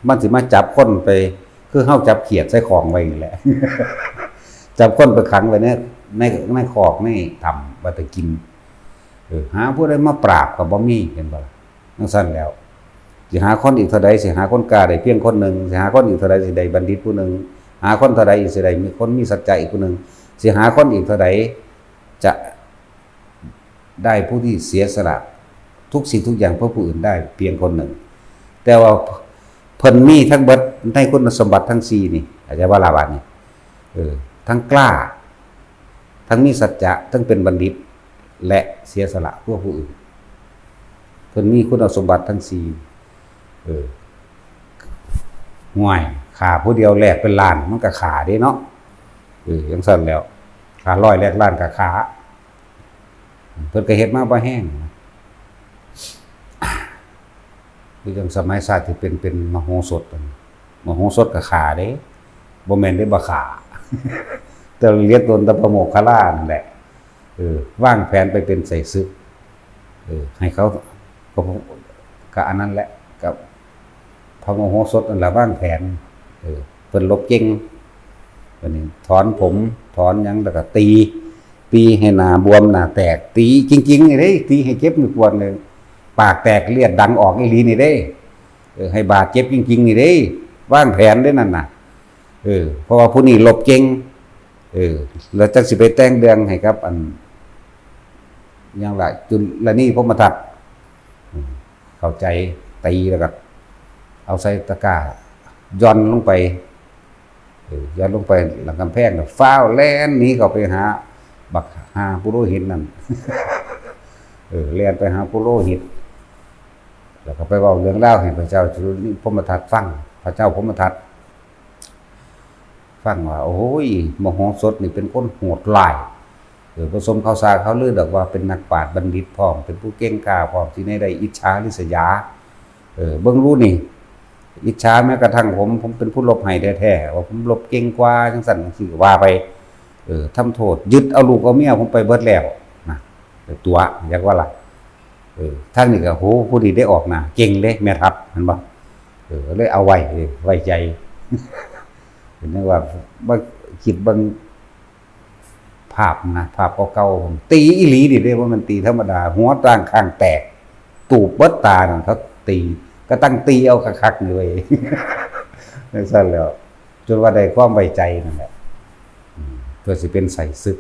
มันสิมาจับคนไป คือเฮาจับเขียดใส่ข้องไว้นี่แหละ จับคนไปขังไว้ในในในคอกในถ้ำว่าแต่กิน เออ หาผู้ใดมาปราบก็บ่มี เห็นบ่ล่ะ จั่งซั่นแล้ว สิหาคนอีกเท่าใด สิหาคนกล้าได้เพียงคนหนึ่ง สิหาคนอีกเท่าใด สิได้บัณฑิตผู้หนึ่ง หาคนเท่าใดอีก สิได้มีคนมีสัจจะอีกผู้หนึ่ง สิหาคนอีกเท่าใด จะได้ผู้ที่เสียสละทุกสิ่งทุกอย่างเพื่อผู้อื่นได้เพียงคนหนึ่ง แต่ว่าเพิ่นมีทั้งเบิดในคุณสมบัติทั้งสี่นี่ เข้าใจบ่ล่ะบาดนี้ เออ ทั้งกล้า ทั้งมีสัจจะ ทั้งเป็นบัณฑิต และเสียสละเพื่อผู้อื่น เพิ่นมีคุณสมบัติทั้งสี่ เออ ห่วย ฆ่าผู้เดียวแลกเป็นล้าน มันก็ฆ่าเด้เนาะ เออ จั่งซั่นแล้ว ฆ่าร้อยแลกล้านก็ฆ่า เพิ่นก็เฮ็ดมาบ่แฮง คือจั่งสมัยชาติที่เป็น เป็นมโหสถ มโหสถก็ฆ่าเด้ บ่แม่นเด้บ่ฆ่า แต่เหลือตนแต่พระโมคคัลลานั่นแหละ เออ วางแผนไปเป็นไส้ศึก เออ ให้เขา ก็ ก็อันนั้นแหละ กับพระโมโหสถนั่นแหละวางแผน เออ เพิ่นรบเก่ง บัดนี้ถอนผม ถอนหยัง แล้วก็ตี ตีให้หน้าบวมหน้าแตก ตีจริงๆนี่เด้ ตีให้เจ็บให้ปวดเลย ปากแตกเลือดดังออกอีหลีนี่เด้ เออ ให้บาดเจ็บจริงๆนี่เด้ วางแผนเด้นั่นน่ะ เออ เพราะว่าผู้นี้รบเก่ง เออ แล้วจักสิไปแต่งเรื่องให้กับอัน หยังล่ะ จุลนีพรหมทัต อืม เข้าใจ ตีแล้วก็เอาใส่ตะกร้า หย่อนลงไป เออ หย่อนลงไปหลังกำแพง แล้วฟ้าวแล่นหนีเข้าไปหาบักห่าปุโรหิตนั่น เออ แล่นไปหาปุโรหิต แล้วก็ไปเว้าเรื่องราวให้พระเจ้าจุลนีพรหมทัตฟัง พระเจ้าพรหมทัตฟังว่า โอ้ย มโหสถนี่เป็นคนโหดร้าย เออ บ่สมข่าวสารข่าวลือดอกว่าเป็นนักปราชญ์บัณฑิตพร้อม เป็นผู้เก่งกล้าพร้อม สิแนวใดอิจฉาริษยา เออ เบิ่งดูนี่ อิจฉาแม้กระทั่งผม ผมเป็นผู้รบให้แท้ๆ ว่าผมรบเก่งกว่า จั่งซั่นจั่งซี้ ว่าไป เออ ทำโทษ ยึดเอาลูกเอาเมียผมไปเบิดแล้ว นะ แต่ตัว อยากว่าล่ะ เออ ทางนี้ก็ โห ผู้นี้ได้ออกหน้าเก่งเด้ แม่ทัพ แม่นบ่ เออ เลยเอาไว้ เออ ไว้ใจ เห็นว่า บ่คิดเบิ่ง ภาพนะ ภาพเก่าๆ ตีอีหลีนี่เด้ บ่แม่นตีธรรมดา หัวต่างข้างแตก ตูบเบิดตานั่น เขาตี ก็ตั้งตีเอาคักๆ นี่เว้ย จั่งซั่นแล้ว จนว่าได้ความไว้ใจนั่นแหละ อืม เพื่อสิเป็นไส้ศึก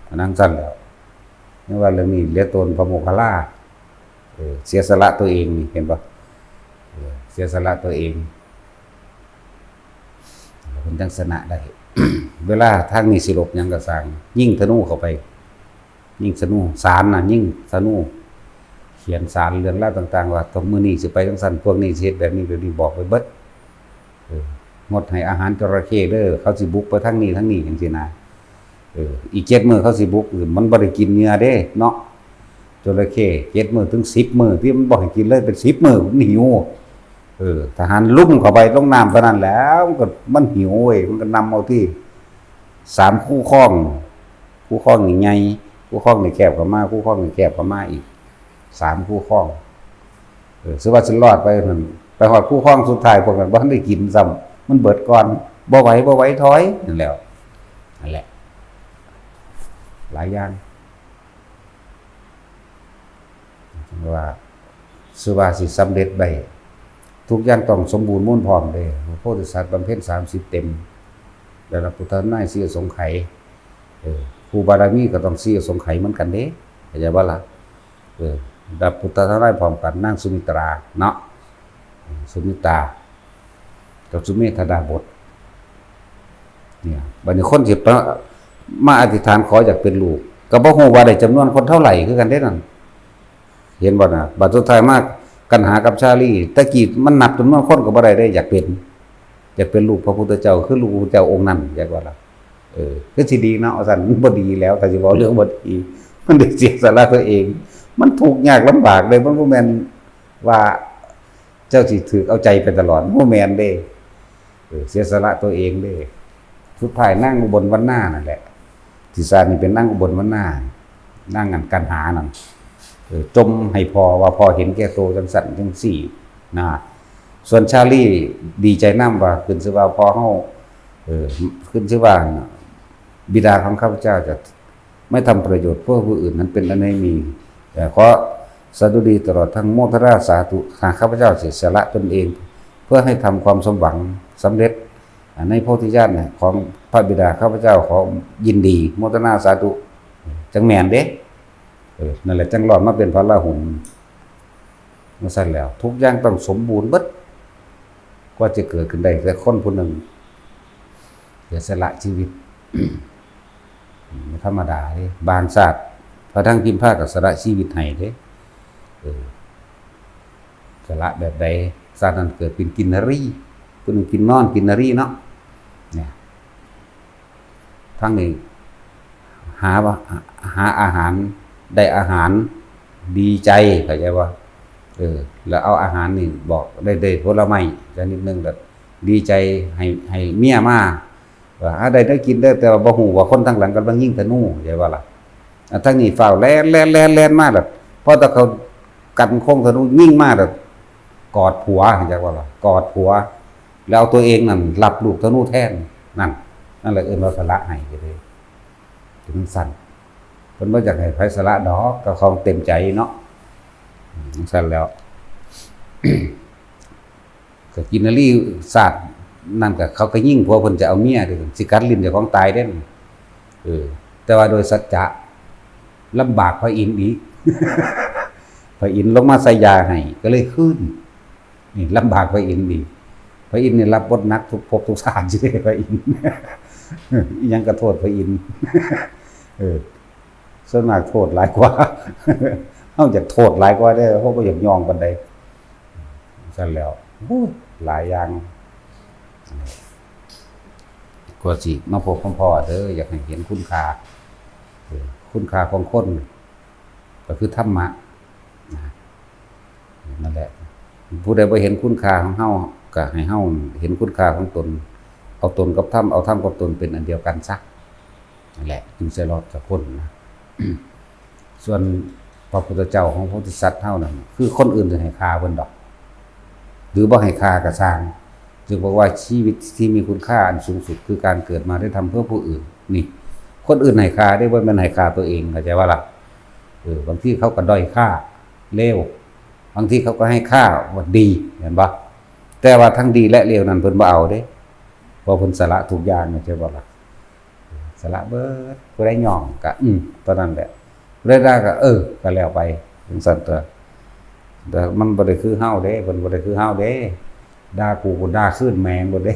อันนั้นซั่นแล้ว นี่ว่าเรื่องนี้เหลือตนพระโมคคัลลา เออ เสียสละตัวเองนี่ เห็นบ่ เออ เสียสละตัวเอง เพิ่นจั่งชนะได้ เวลาทางนี้สิรบหยังก็ซ่าง ยิงธนูเข้าไป ยิงธนู สารน่ะ ยิงธนู เขียนสารเรื่องราวต่างๆ ว่า มื้อนี้สิไปจั่งซั่น พวกนี้สิเฮ็ดแบบนี้แบบนี้ บอกไปเบิด เออ งดให้อาหารจระเข้เด้อ เขาสิบุกไปทางนี้ทางนี้ จั่งซี้นะ เออ อีกเจ็ดมื้อเขาสิบุก มันบ่ได้กินเหยื่อเด้เนาะ จระเข้ เจ็ดมื้อถึงสิบมื้อ ที่มันบ่ให้กินเลย เป็นสิบมื้อ มันหิว เออ ทหารลุ่มเข้าไปลงน้ำเท่านั้นแหล้ว มันก็ มันหิวเว้ย มันก็นำเอาที่ สามคูคลอง คูคลองนี่ใหญ่ คูคลองนี่แคบเข้ามา คูคลองนี่แคบเข้ามาอีก สามคูคลอง เออ สิว่าสิรอดไปนั่น ไปฮอดคูคลองสุดท้าย พวกนั้นบ่ทันได้กินซ้ำ มันเบิดก่อน บ่ไหว บ่ไหว ถอย นั่นแหล้ว นั่นแหละ หลายอย่าง ว่า สิว่าสิสำเร็จได้ ทุกอย่างต้องสมบูรณ์มูลพร้อมเด้ พระโพธิสัตว์บำเพ็ญสามสิบเต็ม ได้รับพุทธทนายสี่อสงไขย เออ ครูบารมีก็ต้องสี่อสงไขยเหมือนกันเด้ เข้าใจบ่ล่ะ เออ รับพุทธทนายพร้อมกัน นางสุมิตรา เนาะ สุมิตรา กับสุเมธดาบท เนี่ย บัดนี้คนสิมา มาอธิษฐานขออยากเป็นลูก ก็บ่ฮู้ว่าได้จำนวนคนเท่าไหร่คือกันเด้นั่น เห็นบ่น่ะ บัดสุดท้ายมากันหากับชาลี แต่กี้มันนับจำนวนคนก็บ่ได้เด้ อยากเป็น อยากเป็นลูกพระพุทธเจ้า คือลูกพระพุทธเจ้าองค์นั้น อยากว่าล่ะ เออ คือสิดีเนาะ ว่าซั่น มันบ่ดีแล้ว ถ้าสิเว้าเรื่องบ่ดี มันได้เสียสละตัวเอง มันทุกข์ยากลำบากเลย มันบ่แม่นว่าเจ้าสิถืกเอาใจไปตลอด บ่แม่นเด้ เออ เสียสละตัวเองเด้ สุดท้ายนางอุบลวรรณานั่นแหละ ที่สร้างนี่เป็นนางอุบลวรรณา นางอันกันหานั่น เออ จ่มให้พ่อว่าพ่อเห็นแก่ตัวจั่งซั่นจั่งซี้นะ ส่วนชาลีดีใจนำว่า ขึ้นชื่อว่าพ่อเฮา เออ ขึ้นชื่อว่าบิดาของข้าพเจ้าจะไม่ทำประโยชน์เพื่อผู้อื่น นั้นเป็นอันไม่มี แต่ขอสดุดีตลอดทั้งโมทนาสาธุ หากข้าพเจ้าเสียสละตนเอง เพื่อให้ทำความสมหวังสำเร็จในโพธิญาณของพระบิดา ข้าพเจ้าขอยินดีโมทนาสาธุ จังแม่นเด้ เออ นั่นแหละจังรอดมาเป็นพระราหุล มาสั่นแล้ว ทุกอย่างต้องสมบูรณ์เบิด กว่าจะเกิดขึ้นได้แต่คนผู้หนึ่งเสียสละชีวิต ไม่ธรรมดาเด้ บางชาติ พระทั้งพิมพาก็สละชีวิตให้เด้ เออ สละแบบใด ชาตินั้นเกิดเป็นกินนรี ผู้หนึ่งกินนอนกินนรีเนาะ เนี่ย ทั้งนี้หาว่า หาอาหาร ได้อาหาร ดีใจ เข้าใจว่า เออ แล้วเอาอาหารนี่บอกได้ ได้ผลไม้ชนิดหนึ่ง แล้วดีใจให้ ให้เมียมา ว่าหาได้ได้กินได้ แต่ว่าบ่ฮู้ว่าคนทางหลังกำลังยิงธนู เข้าใจว่าล่ะ อ่ะ ทั้งนี้ฟ้าวแล่นแล่นแล่นแล่นมา แล้วพอแต่เขากันโค้งธนูยิงมา แล้วกอดผัว เข้าใจว่าล่ะ กอดผัว แล้วเอาตัวเองนั่นรับลูกธนูแทน นั่น นั่นแหละเอิ้นว่าสละให้ก็เลย ถึงสั้น เพิ่นบ่อยากให้ไผสละดอก ก็ของเต็มใจเนาะ อืม สั้นแล้ว ก็กินนรีชาตินั่นก็เขาก็ยิงผัวเพิ่นจะเอาเมียเด้อ สิกัดลิ้นเจ้าของตายเด้อ เออ แต่ว่าโดยสัจจะลำบากพระอินทร์อีก พระอินทร์ลงมาใส่ยาให้ ก็เลยคืน นี่ลำบากพระอินทร์อีก พระอินทร์นี่รับบทหนักทุกภพทุกชาติอยู่เด้ พระอินทร์ อิหยังก็โทษพระอินทร์ เออ ส่วนมากโทษหลายกว่า เฮาอยากโทษหลายกว่าเด้อ เฮาบ่อยากยองปานใด ซั่นแล้ว โอ้ย หลายอย่าง กว่าสิมาพบมาพ้อเด้อ อยากให้เห็นคุณค่า เออ คุณค่าของคน ก็คือธรรมะ นะ นั่นแหละ ผู้ใดบ่เห็นคุณค่าของเฮา ก็ให้เฮาเห็นคุณค่าของตน เอาตนกับธรรม เอาธรรมกับตนเป็นอันเดียวกันซะ นั่นแหละ จึงสิรอดจากคนนะ ส่วนพระพุทธเจ้าของโพธิสัตว์เฮานั่น คือคนอื่นสิให้ฆ่าเพิ่นดอก หรือบ่ให้ฆ่าก็ซ่าง จึงบอกว่าชีวิตที่มีคุณค่าอันสูงสุดคือการเกิดมาได้ทำเพื่อผู้อื่น นี่ คนอื่นให้ฆ่าได้ บ่แม่นให้ฆ่าตัวเอง เข้าใจว่าล่ะ เออ บางทีเขาก็ด้อยค่า เลว บางทีเขาก็ให้ค่าว่าดี เห็นบ่ แต่ว่าทั้งดีและเลวนั้นเพิ่นบ่เอาเด้ เพราะเพิ่นสละทุกอย่าง เข้าใจบ่ล่ะ สละเบิด ผู้ใดย่องก็ อืม เท่านั้นแหละ ผู้ใดด่าก็ เออ ก็แล้วไป จังซั่นตัว แต่มันบ่ได้คือเฮาเด้ เพิ่นบ่ได้คือเฮาเด้ ด่ากู กูด่าคืนแม่งโลดเด้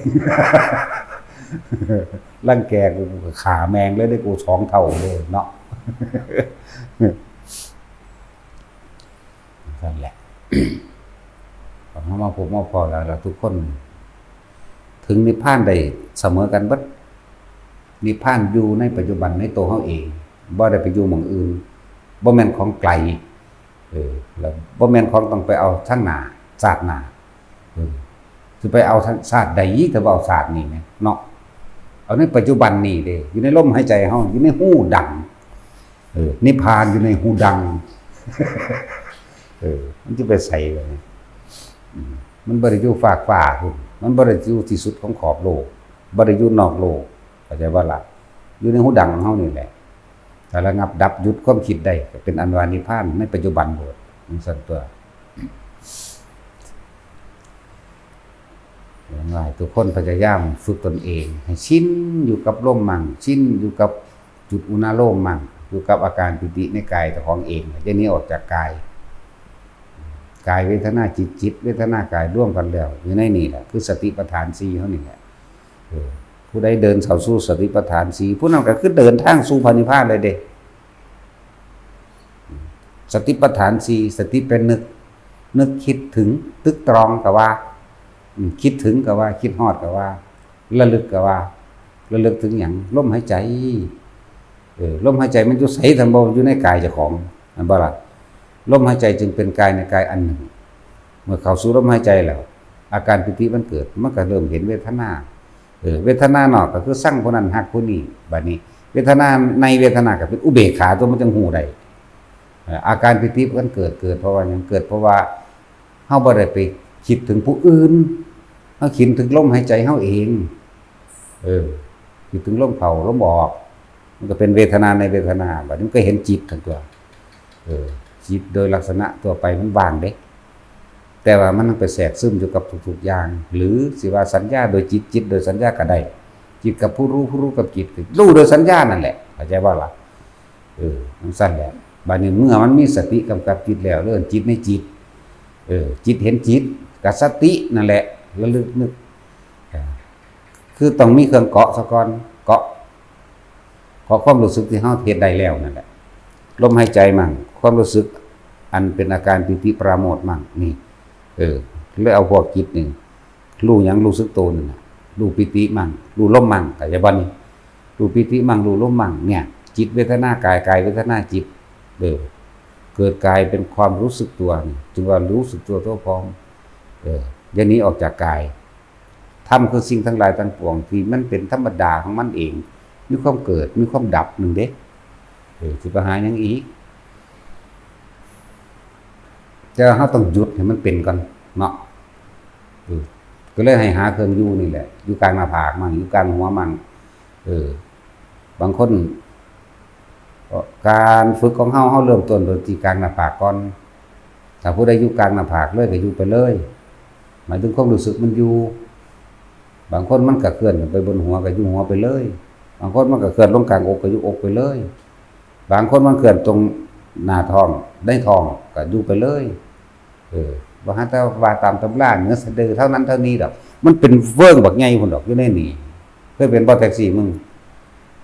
รังแกกู กูก็ฆ่าแม่งเลยเด้ กูสองเท่าเลยเนาะ นั่นแหละ พอเฮามาพบมาพ้อแล้ว แล้วทุกคนถึงนิพพานได้เสมอกันเบิด นิพพานอยู่ในปัจจุบันในตัวเฮาเอง บ่ได้ไปอยู่หม่องอื่น บ่แม่นของไกล เออ แล้วบ่แม่นของต้องไปเอาทางหน้า ชาติหน้า เออ สิไปเอาทางชาติใดอีก ถ้าบ่เอาชาตินี้แหมเนาะ เอาในปัจจุบันนี้เด้ อยู่ในลมหายใจเฮา อยู่ในฮูดัง เออ นิพพานอยู่ในฮูดัง เออ มันสิไปไสล่ะเนี่ย อืม มันบ่ได้อยู่ฟากฟ้าพุ้น มันบ่ได้อยู่ที่สุดของขอบโลก บ่ได้อยู่นอกโลก เข้าใจบ่ล่ะ อยู่ในฮูดังของเฮานี่แหละ ถ้าระงับดับหยุดความคิดได้ ก็เป็นอันว่านิพพานในปัจจุบันโลด จังซั่นตัว อย่างไรทุกคนพยายามฝึกตนเอง ให้ชินอยู่กับลมมั่ง ชินอยู่กับจุดอุณาโลมมั่ง อยู่กับอาการปีติในกายเจ้าของเอง อย่าหนีออกจากกาย กายเวทนาจิต จิตเวทนากายรวมกันแล้ว อยู่ในนี่แหละ คือสติปัฏฐานสี่เฮานี่แหละ เออ ผู้ใดเดินเข้าสู่สติปัฏฐานสี่ ผู้นั้นก็คือเดินทางสู่พระนิพพานเลยเด้ สติปัฏฐานสี่ สติเป็นนึก นึกคิดถึง ตึกตรองก็ว่า อืม คิดถึงก็ว่า คิดฮอดก็ว่า ระลึกก็ว่า ระลึกถึงหยัง ลมหายใจ เออ ลมหายใจมันอยู่ไส ท่านบอกอยู่ในกายเจ้าของ แม่นบ่ล่ะ ลมหายใจจึงเป็นกายในกายอันหนึ่ง เมื่อเข้าสู่ลมหายใจแล้ว อาการปีติมันเกิด มันก็เริ่มเห็นเวทนา เออ เวทนานอกก็คือชังผู้นั้นฮักผู้นี้ บัดนี้ เวทนาในเวทนาก็เป็นอุเบกขาตัว มันจังฮู้ได้ เอ่อ อาการปีติมันเกิด เกิดเพราะว่าหยัง เกิดเพราะว่าเฮาบ่ได้ไป คิดถึงผู้อื่น เฮาคิดถึงลมหายใจเฮาเอง เออ คิดถึงลมเข้าลมออก มันก็เป็นเวทนาในเวทนา บัดนี้มันก็เห็นจิตทั้งตัว เออ จิตโดยลักษณะทั่วไปมันว่างเด้ แต่ว่ามันไปแทรกซึมอยู่กับทุกๆอย่าง หรือสิว่าสัญญาโดยจิต จิตโดยสัญญาก็ได้ จิตกับผู้รู้ ผู้รู้กับจิต รู้โดยสัญญานั่นแหละ เข้าใจบ่ล่ะ เออ จั่งซั้นแหละ บัดนี้เมื่อมันมีสติกำกับจิตแล้ว เรื่องจิตในจิต เออ จิตเห็นจิต กับสตินั่นแหละ ระลึกนึก เออ คือต้องมีเครื่องเกาะซะก่อน เกาะ เกาะความรู้สึกที่เฮาเฮ็ดได้แล้วนั่นแหละ ลมหายใจมั่ง ความรู้สึกอันเป็นอาการปีติปราโมทย์มั่ง นี่ เออ เลยเอาพวกจิตนี่ รู้หยัง รู้สึกตัวนั่นน่ะ รู้ปีติมั่ง รู้ลมมั่ง เข้าใจบ่นี่ รู้ปีติมั่ง รู้ลมมั่ง เนี่ย จิตเวทนากาย กายเวทนาจิต เออ เกิดกลายเป็นความรู้สึกตัวนี่ จึงว่ารู้สึกตัวทั่วพร้อม เออ อย่าหนีออกจากกาย ธรรมคือสิ่งทั้งหลายทั้งปวงที่มันเป็นธรรมดาของมันเอง มีความเกิด มีความดับหนึ่งเด้ เออ สิไปหาหยังอีก แต่ว่าเฮาต้องหยุดให้มันเป็นก่อนเนาะ เออ ก็เลยให้หาเครื่องอยู่นี่แหละ อยู่กลางหน้าผากมั่ง อยู่กลางหัวมั่ง เออ บางคน การฝึกของเฮา เฮาเริ่มต้นโดยที่กลางหน้าผากก่อน ถ้าผู้ใดอยู่กลางหน้าผากเลยก็อยู่ไปเลย หมายถึงความรู้สึกมันอยู่ บางคนมันก็เคลื่อนขึ้นไปบนหัวก็อยู่หัวไปเลย บางคนมันก็เคลื่อนลงกลางอกก็อยู่อกไปเลย บางคนมันเคลื่อนตรงหน้าท้อง ในท้องก็อยู่ไปเลย เออ บ่หาแต่ว่าตามตำราเหนือสะดือเท่านั้นเท่านี้ดอก มันเป็นเวิ้งบักใหญ่พุ่นดอกอยู่ในนี่ เคยเป็นบ่แท็กซี่มึง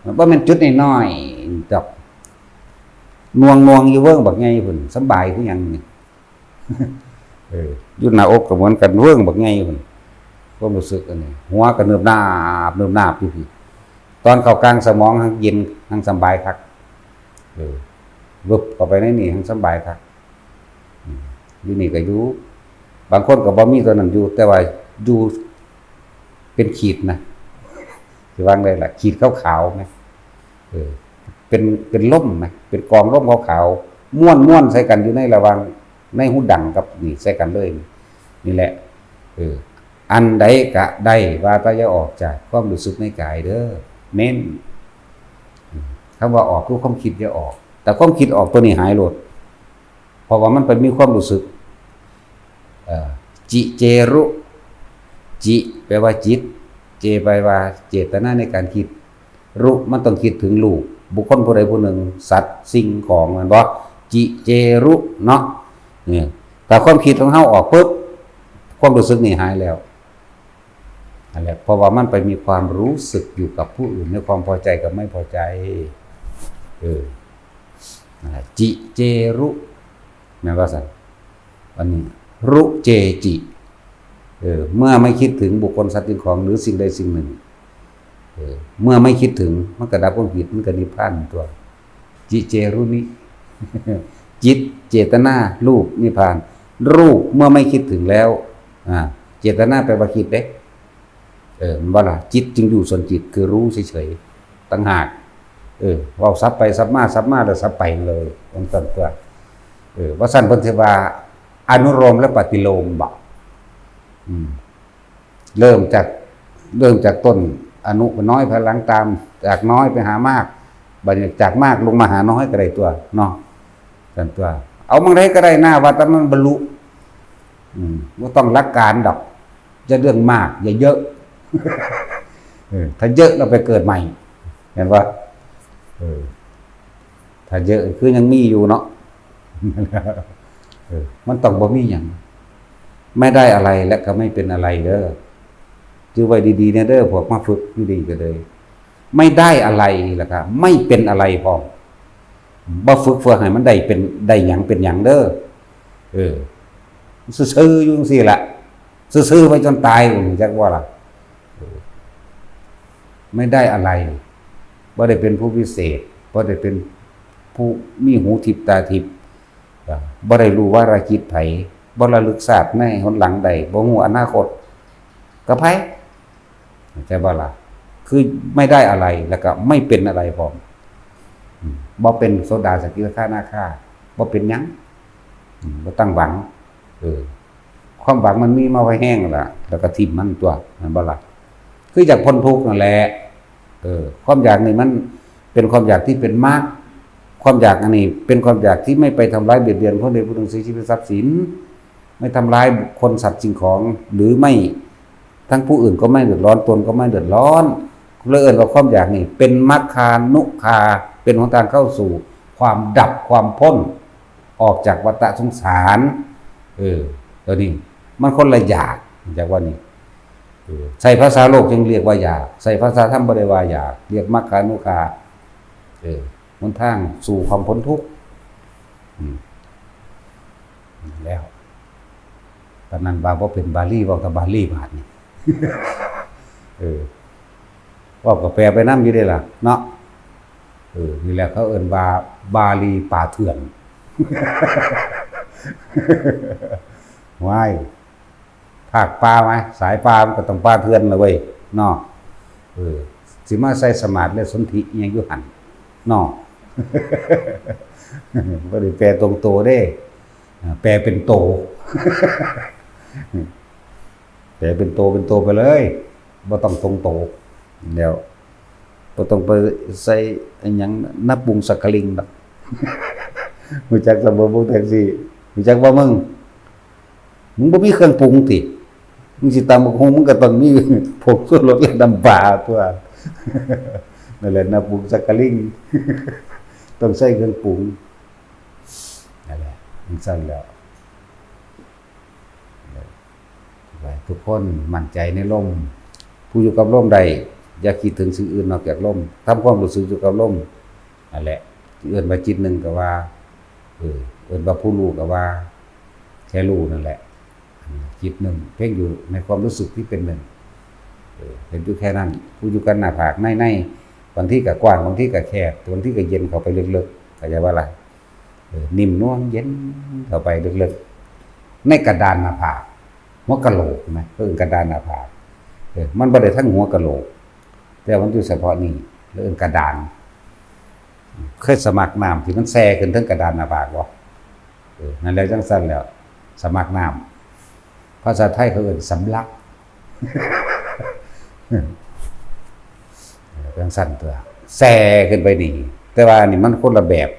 มันบ่แม่นจุดน้อยๆดอก หน่วงๆอยู่เวิ้งบักใหญ่พุ่น สำบายคือหยังนี่ เออ อยู่หน้าอกก็เหมือนกัน เวิ้งบักใหญ่พุ่น ความรู้สึกอันนี้ หัวก็เนิบนาบ เนิบนาบอยู่พี้ ตอนเข้ากลางสมองหั้งเย็น หั้งสำบายคัก เออ วึบเข้าไปในนี่หั้งสำบายคัก อืม อยู่นี่ก็อยู่ บางคนก็บ่มีตัวนั้นอยู่ แต่ว่าอยู่เป็นขีดนะ สิว่าจั่งใดล่ะ ขีดขาวๆไหม เออ เป็น เป็นลมไหม เป็นกองลมขาวๆ ม้วนๆใส่กันอยู่ในระหว่าง ในหูดังกับนี่ใส่กันเลย นี่แหละ เออ อันใดก็ได้ ว่าแต่อย่าออกจากความรู้สึกในกายเด้อ เน้น อืม คำว่าออกคือความคิดอย่าออก แต่ความคิดออกตัวนี้หายโลด เพราะว่ามันไปมีความรู้สึก เอ่อ จิเจรุ จิ แปลว่าจิต เจ แปลว่าเจตนาในการคิด รุ มันต้องคิดถึงรูป บุคคลผู้ใดผู้หนึ่ง สัตว์ สิ่งของ แม่นบ่ จิเจรุ เนาะ เนี่ย แต่ความคิดของเฮาออกปุ๊บ ความรู้สึกนี่หายแล้ว นั่นแหละ เพราะว่ามันไปมีความรู้สึกอยู่กับผู้อื่น ในความพอใจกับไม่พอใจ เออ นั่นแหละ จิเจรุ แม่นว่าซั่น อันนี้ รุเจจิ เออ เมื่อไม่คิดถึงบุคคลสัตว์สิ่งของหรือสิ่งใดสิ่งหนึ่ง เออ เมื่อไม่คิดถึง มันก็ดับความคิด มันก็นิพพานตัว จิเจรุนิ จิต เจตนา รูป นิพพาน รูป เมื่อไม่คิดถึงแล้ว อ่า เจตนาแปลว่าคิดเด้ เออ มันว่าล่ะ จิตจึงอยู่ส่วนจิต คือรู้เฉยๆ ต่างหาก เออ เว้าสับไปสับมา สับมาแล้วสับไปเลย เป็นต้นตัว เออ ว่าซั่นเพิ่นสิว่า อนุโลมและปฏิโลมบ่ อืม เริ่มจาก เริ่มจากต้นอนุน้อย ภายหลังตาม จากน้อยไปหามาก บัดนี้จากมากลงมาหาน้อยก็ได้ตัว เนาะ ซั่นตัว เอาหม่องใดก็ได้ หน้าวัด แต่มันบรรลุ อืม บ่ต้องหลักการดอก จะเรื่องมาก อย่าเยอะ เออ ถ้าเยอะเราไปเกิดใหม่ เห็นปะ เออ ถ้าเยอะคือยังมีอยู่เนาะ เออ มันต้องบ่มีหยัง ไม่ได้อะไรและก็ไม่เป็นอะไรเด้อ ถือไว้ดีๆนะเด้อ พวกมาฝึกอยู่ดีก็เลย ไม่ได้อะไรแล้วก็ไม่เป็นอะไรพร้อม บ่ฝึกเพื่อให้มันได้เป็น ได้หยังเป็นหยังเด้อ เออ ซื่อๆอยู่จั่งซี้ล่ะ ซื่อๆไปจนตาย รู้จักบ่ล่ะ เออ ไม่ได้อะไร บ่ได้เป็นผู้วิเศษ บ่ได้เป็นผู้มีหูทิพย์ตาทิพย์ บ่ได้รู้วาระจิตไผ บ่ระลึกชาติในหนหลังใด บ่ฮู้อนาคต กับไผ เข้าใจบ่ล่ะ คือไม่ได้อะไร แล้วก็ไม่เป็นอะไรพร้อม อืม บ่เป็นโสดา สกิทาคา นาคา บ่เป็นหยัง อืม บ่ตั้งหวัง เออ ความหวังมันมีมาไว้แฮงแล้วล่ะ แล้วก็ถิ่มมันตั๊ว แม่นบ่ล่ะ คืออยากพ้นทุกข์นั่นแหละ เออ ความอยากนี่มันเป็นความอยากที่เป็นมรรค ความอยากอันนี้เป็นความอยากที่ไม่ไปทำร้ายเบียดเบียนคนใดผู้หนึ่ง เสียชีวิตทรัพย์สิน ไม่ทำร้ายบุคคลสัตว์สิ่งของ หรือไม่ ทั้งผู้อื่นก็ไม่เดือดร้อน ตนก็ไม่เดือดร้อน เลยเอิ้นว่าความอยากนี่เป็นมัคคานุคา เป็นหนทางเข้าสู่ความดับความพ้น ออกจากวัฏสงสาร เออ ตัวนี้มันคนละอยาก อยากว่านี่ เออ ใช้ภาษาโลกจึงเรียกว่าอยาก ใช้ภาษาธรรมบ่ได้ว่าอยาก เรียกมัคคานุคา เออ หนทางสู่ความพ้นทุกข์ อืม แล้ว ปานนั้นว่าบ่เป็นบาลี เว้าแต่บาลีบาดนี่ เออ เว้าก็แปลไปนำอยู่เด้ล่ะ เนาะ เออ นี่แหละเขาเอิ้นว่าบาลีป่าเถื่อน ว้าย ภาคป่าไหม สายป่ามันก็ต้องป่าเถื่อนล่ะเว้ย เนาะ เออ สิมาใส่สมาธิและสนธิอิหยังอยู่หั่น เนาะ บ่ได้แปลตรงโตเด้ อ่า แปลเป็นโต แปลเป็นโตเป็นโตไปเลย บ่ต้องตรงโต แล้ว บ่ต้องไปใส่อิหยังนปุงสักกะลิงดอก รู้จักสำเริงวงศ์แสงสี รู้จักบ่มึง มึงบ่มีเครื่องปรุงติ มึงสิตำบักหุ่ง มึงก็ต้องมีผงชูรสและน้ำปลาตั๊ว นั่นแหละนปุงสักกะลิง ต้องใส่เครื่องปรุง นั่นแหละ จั่งซั้นแล้ว ทุกคนมั่นใจในลม ผู้อยู่กับลมได้ อย่าคิดถึงสิ่งอื่นนอกจากลม ทำความรู้สึกอยู่กับลม นั่นแหละ เอิ้นว่าจิตหนึ่งก็ว่า เออ เอิ้นว่าผู้รู้ก็ว่า แค่รู้นั่นแหละ จิตหนึ่ง เพ่งอยู่ในความรู้สึกที่เป็นหนึ่ง เออ เห็นอยู่แค่นั้น ผู้อยู่กับหน้าผาก ใน ใน บางทีก็กว้าง บางทีก็แคบ บางทีก็เย็นเข้าไปลึกๆ เข้าใจบ่ล่ะ เออ นิ่มนวลเย็นเข้าไปลึกๆ ในกระดานหน้าผาก หัวกะโหลกนะ เอิ้นกระดานหน้าผาก เออ มันบ่ได้ทั้งหัวกะโหลก แต่มันอยู่เฉพาะนี่ แล้วเอิ้นกระดาน เคยสมัครน้ำที่มันแซ่ขึ้นเทิงกระดานหน้าผากบ่ เออ นั่นแหละ จั่งซั้นแล้ว สมัครน้ำ ภาษาไทยเขาเอิ้นสำลัก เออ จั่งซั้นตั๊ว แซ่ขึ้นไปนี่ แต่ว่านี่มันคนละแบบ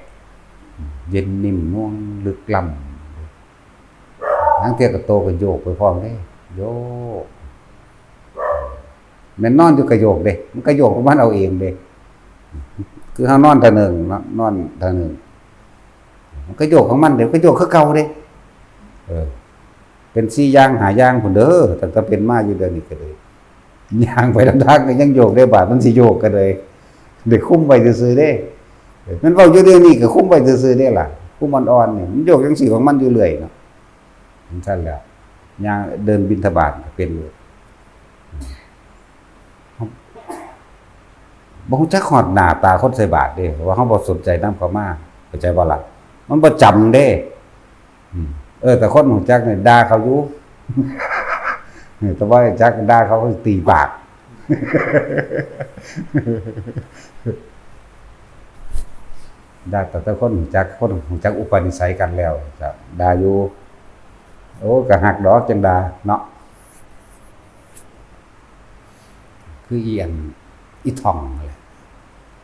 เย็นนิ่มนวลลึกล้ำ ลางเทื่อก็โตก็โยกไปพร้อมเด้ โยก แม่นนอนอยู่ก็โยกเด้ มันก็โยกของมันเอาเองเด้ คือเฮานอนเทื่อหนึ่งเนาะ นอนเทื่อหนึ่ง มันก็โยกของมันเด้ ก็โยกคือเก่าเด้ เออ เป็นสี่อย่างห้าอย่างพุ้นเด้อ ตั้งแต่เป็นมาอยู่เดี๋ยวนี้ก็เลย ย่างไปนำทางก็ยังโยกได้ บาดมันสิโยกก็เลย ได้คุมไว้ซื่อๆเด้ มันเว้าอยู่เดี๋ยวนี้ก็คุมไว้ซื่อๆเด้ล่ะ คุมอ่อนๆนี่ มันโยกจั่งซี้ของมันอยู่เรื่อยเนาะ จั่งซั้นแหล้ว ย่างเดินบิณฑบาตก็เป็นอยู่ บ่รู้จักฮอดหน้าตาคนใส่บาตรเด้ เพราะว่าเฮาบ่สนใจนำเขามา เข้าใจบ่ล่ะ มันบ่จำเด้ อืม เออ แต่คนรู้จักนี่ด่าเขาอยู่ เออ แต่บ่รู้จักด่าเขา เขาสิตีปาก ด่า แต่ แต่คนรู้จัก คนรู้จักอุปนิสัยกันแล้ว จะด่าอยู่ โอ้ ก็ฮักดอกจั่งด่าเนาะ คืออีอัน อีท่องนั่นแหละ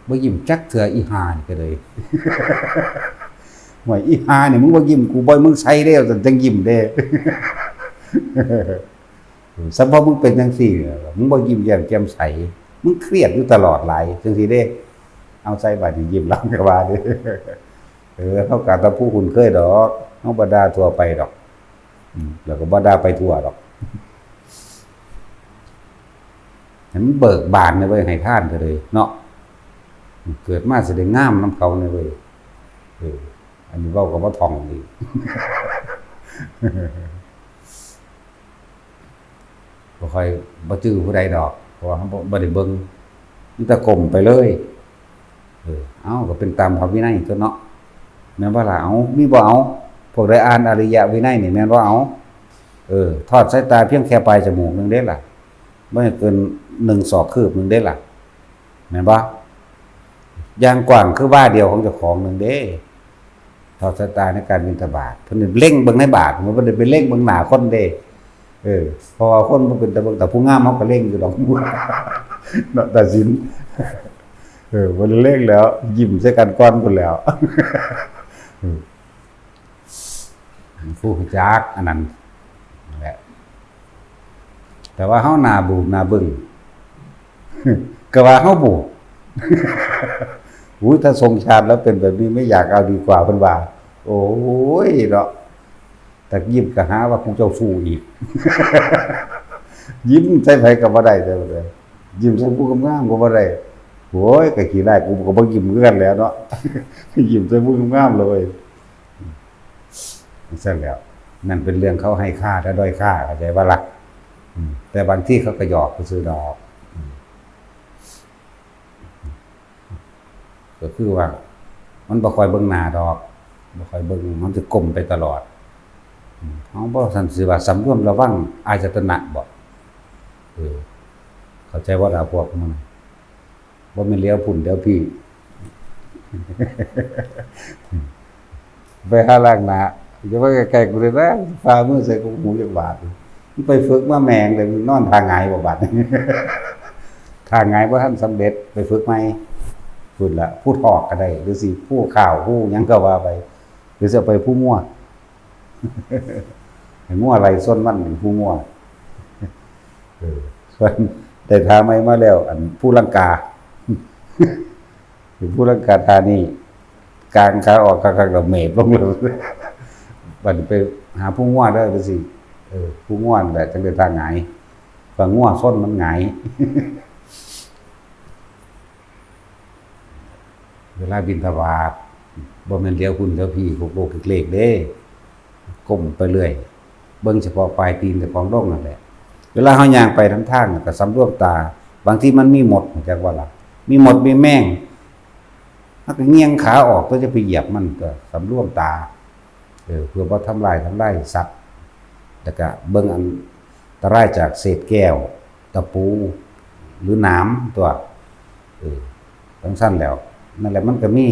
บ่ยิ้มจักเทื่อ อีห่านี่ก็เลย ห่วย อีห่านี่ มึงบ่ยิ้ม กูบ่ให้มึงใส่เด้ จั่งยิ้มเด้ สำหรับมึงเป็นจั่งซี้ มึงบ่ยิ้มแย้มแจ่มใส มึงเครียดอยู่ตลอดหลาย จั่งซี้เด้ เอาใส่บาดนี้ยิ้มหลังก็ว่าเด้ เออ เฮาก็ตะผู้คุ้นเคยดอก เฮาบ่ด่าทั่วไปดอก อืม แล้วก็บ่ด่าไปทั่วดอก ให้มันเบิกบานเลยเว้ย ให้ทานก็เลยเนาะ เกิดมาสิได้งามนำเขาเนี่ยเว้ย เออ อันนี้เว้าก็บ่ท่องอีก บ่ค่อย บ่จื้อผู้ใดดอก เพราะว่าเฮาบ่ บ่ได้เบิ่ง มีแต่ก้มไปเลย เออ เอ้า ก็เป็นตามพระวินัยตั๊วเนาะ แม่นบ่ล่ะ เอ้า มีบ่ เอ้า พวกใดอ่านอริยวินัยนี่ แม่นบ่ เอ้า เออ ทอดสายตาเพียงแค่ปลายจมูกหนึ่งเด้ล่ะ บ่ให้เกินหนึ่งศอกคืบหนึ่งเด้ล่ะ แม่นบ่ ย่างกว้างคือวาเดียวของเจ้าของหนึ่งเด้ ทอดสายตาในการบิณฑบาต เพิ่นเล็งเบิ่งในบาตร มันบ่ได้ไปเล็งเบิ่งหน้าคนเด้ เออ เพราะว่าคนบ่เป็นตาเบิ่ง แต่ผู้งามเฮาก็เล็งอยู่ดอก เนาะ ตาสิน เออ บ่ได้เล็งแล้ว ยิ้มใส่กันก่อนพุ้นแล้ว เออ ผู้รู้จักอันนั้นแหละ แต่ว่าเฮาหน้าบูดหน้าบึ้ง ก็ว่าเฮาบูด อุ้ย ถ้าทรงชาติแล้วเป็นแบบนี้ไม่อยากเอาดีกว่า เพิ่นว่า โอ้ย เนาะ แต่ยิ้มก็หาว่ากูเจ้าชู้อีก ยิ้มใส่ไผก็บ่ได้เด้อ ยิ้มใส่ผู้งามๆก็บ่ได้ โอ้ย ก็ขี้ร้าย กูก็บ่ยิ้มคือกันแหล้วเนาะ ยิ้มใส่ผู้งามๆเลย จั่งซั้นแหล้ว นั่นเป็นเรื่องเขาให้ค่าและด้อยค่า เข้าใจบ่ล่ะ อืม แต่บางทีเขาก็หยอกซื่อๆดอก อืม ก็คือว่า มันบ่ค่อยเบิ่งหน้าดอก บ่ค่อยเบิ่ง มันสิก้มไปตลอด อืม เฮาบ่ซั่นสิว่าสำรวมระวังอายตนะบ่ เออ เข้าใจบ่ล่ะพวกมึง บ่แม่นเหลียวพุ้นเหลียวพี้ ไปหาล้างหน้า อย่ามาใกล้ๆกูเลยนะ ฝ่ามือใส่กูหูจักบาด มึงไปฝึกมาแม่งเลย มึงนอนท่าหงายบ่บาด ท่าหงายบ่ทันสำเร็จ ไปฝึกใหม่ พุ้นละ ผู้ทอกก็ได้ หรือสิผู้ข้าว ผู้หยังก็ว่าไป หรือสิเอาไปผู้งัว ให้งัวไล่ชนมันเป็นผู้งัว เออ ส่วนได้ท่าใหม่มาแล้ว อันผู้ลังกา เป็นผู้ลังกาท่านี้ กางขาออกคักๆแล้วเหมบลงเลย บัดนี้ไปหาผู้งัวเด้อ ไปสิ เออ ผู้งัวนั่นแหละจั่งได้ท่าหงาย ว่างัวชนมันหงาย เวลาบิณฑบาต บ่แม่นเหลียวพุ้นเหลียวพี้ โคกๆเกกๆเด้ ก้มไปเรื่อย เบิ่งเฉพาะปลายตีนเจ้าของลงนั่นแหละ เวลาเฮาย่างไปนำทางน่ะก็สำรวมตา บางทีมันมีมด รู้จักบ่ล่ะ มีมดมีแมง เฮาก็เงี่ยงขาออก เพื่อจะไปเหยียบมัน ก็สำรวมตา เออ เพื่อบ่ทำลาย ทำลายสัตว์ แล้วก็เบิ่งอันตรายจากเศษแก้ว ตะปู หรือหนามตั๊ว เออ จั่งซั้นแหล้ว นั่นแหละ มันก็มี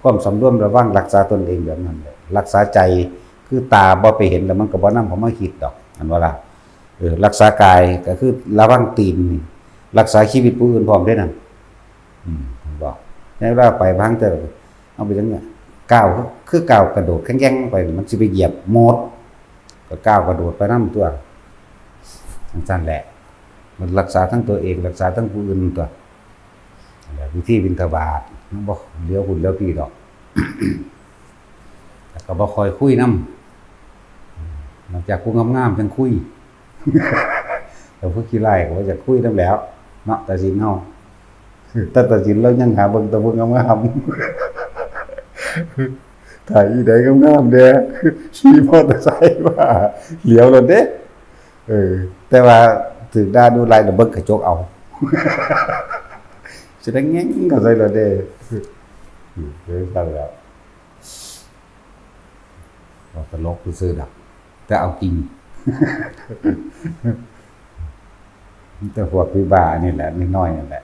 ความสำรวมระวังรักษาตนเองแบบนั้นแหละ รักษาใจ คือตาบ่ไปเห็นแล้วมันก็บ่นำเข้ามาคิดดอก อันว่าล่ะ เออ รักษากายก็คือระวังตีนนี่ รักษาชีวิตผู้อื่นพร้อมเด้นั่น อืม เพิ่นบอก ในเวลาไปบางเทื่อ เอาไปจั่งเนี่ย ก้าวคือ คือก้าวกระโดดแข้งๆไป มันสิไปเหยียบมด ก็ก้าวกระโดดไปนำตั๊ว จั่งซั้นแหละ มันรักษาทั้งตัวเอง รักษาทั้งผู้อื่นตั๊ว นั่นแหละ วิธีบิณฑบาต มันบ่เหลียวพุ้นเหลียวพี้ดอก แล้วก็บ่ค่อยคุยนำ นอกจากผู้งามๆจั่งคุย แต่ผู้ขี้ร้ายก็บ่อยากคุยนำแหล้ว เนาะ ตาสินเฮา แต่ตาสินลาวยังหาเบิ่งแต่ผู้งามๆ ถ้าอีใดงามๆแด่ ขี่มอเตอร์ไซค์มา เหลียวโลดเด้ เออ แต่ว่าถืกด่าดุร้ายแล้วเบิ่งกระจกเอา สิได้แง่งเข้าใส่โลดเด้ อืม เออ จั่งซั้นแหล้ว เว้าตลกซื่อๆดอก แต่เอาจริง มีแต่พวกบ้าๆนี่แหละ น้อยๆนั่นแหละ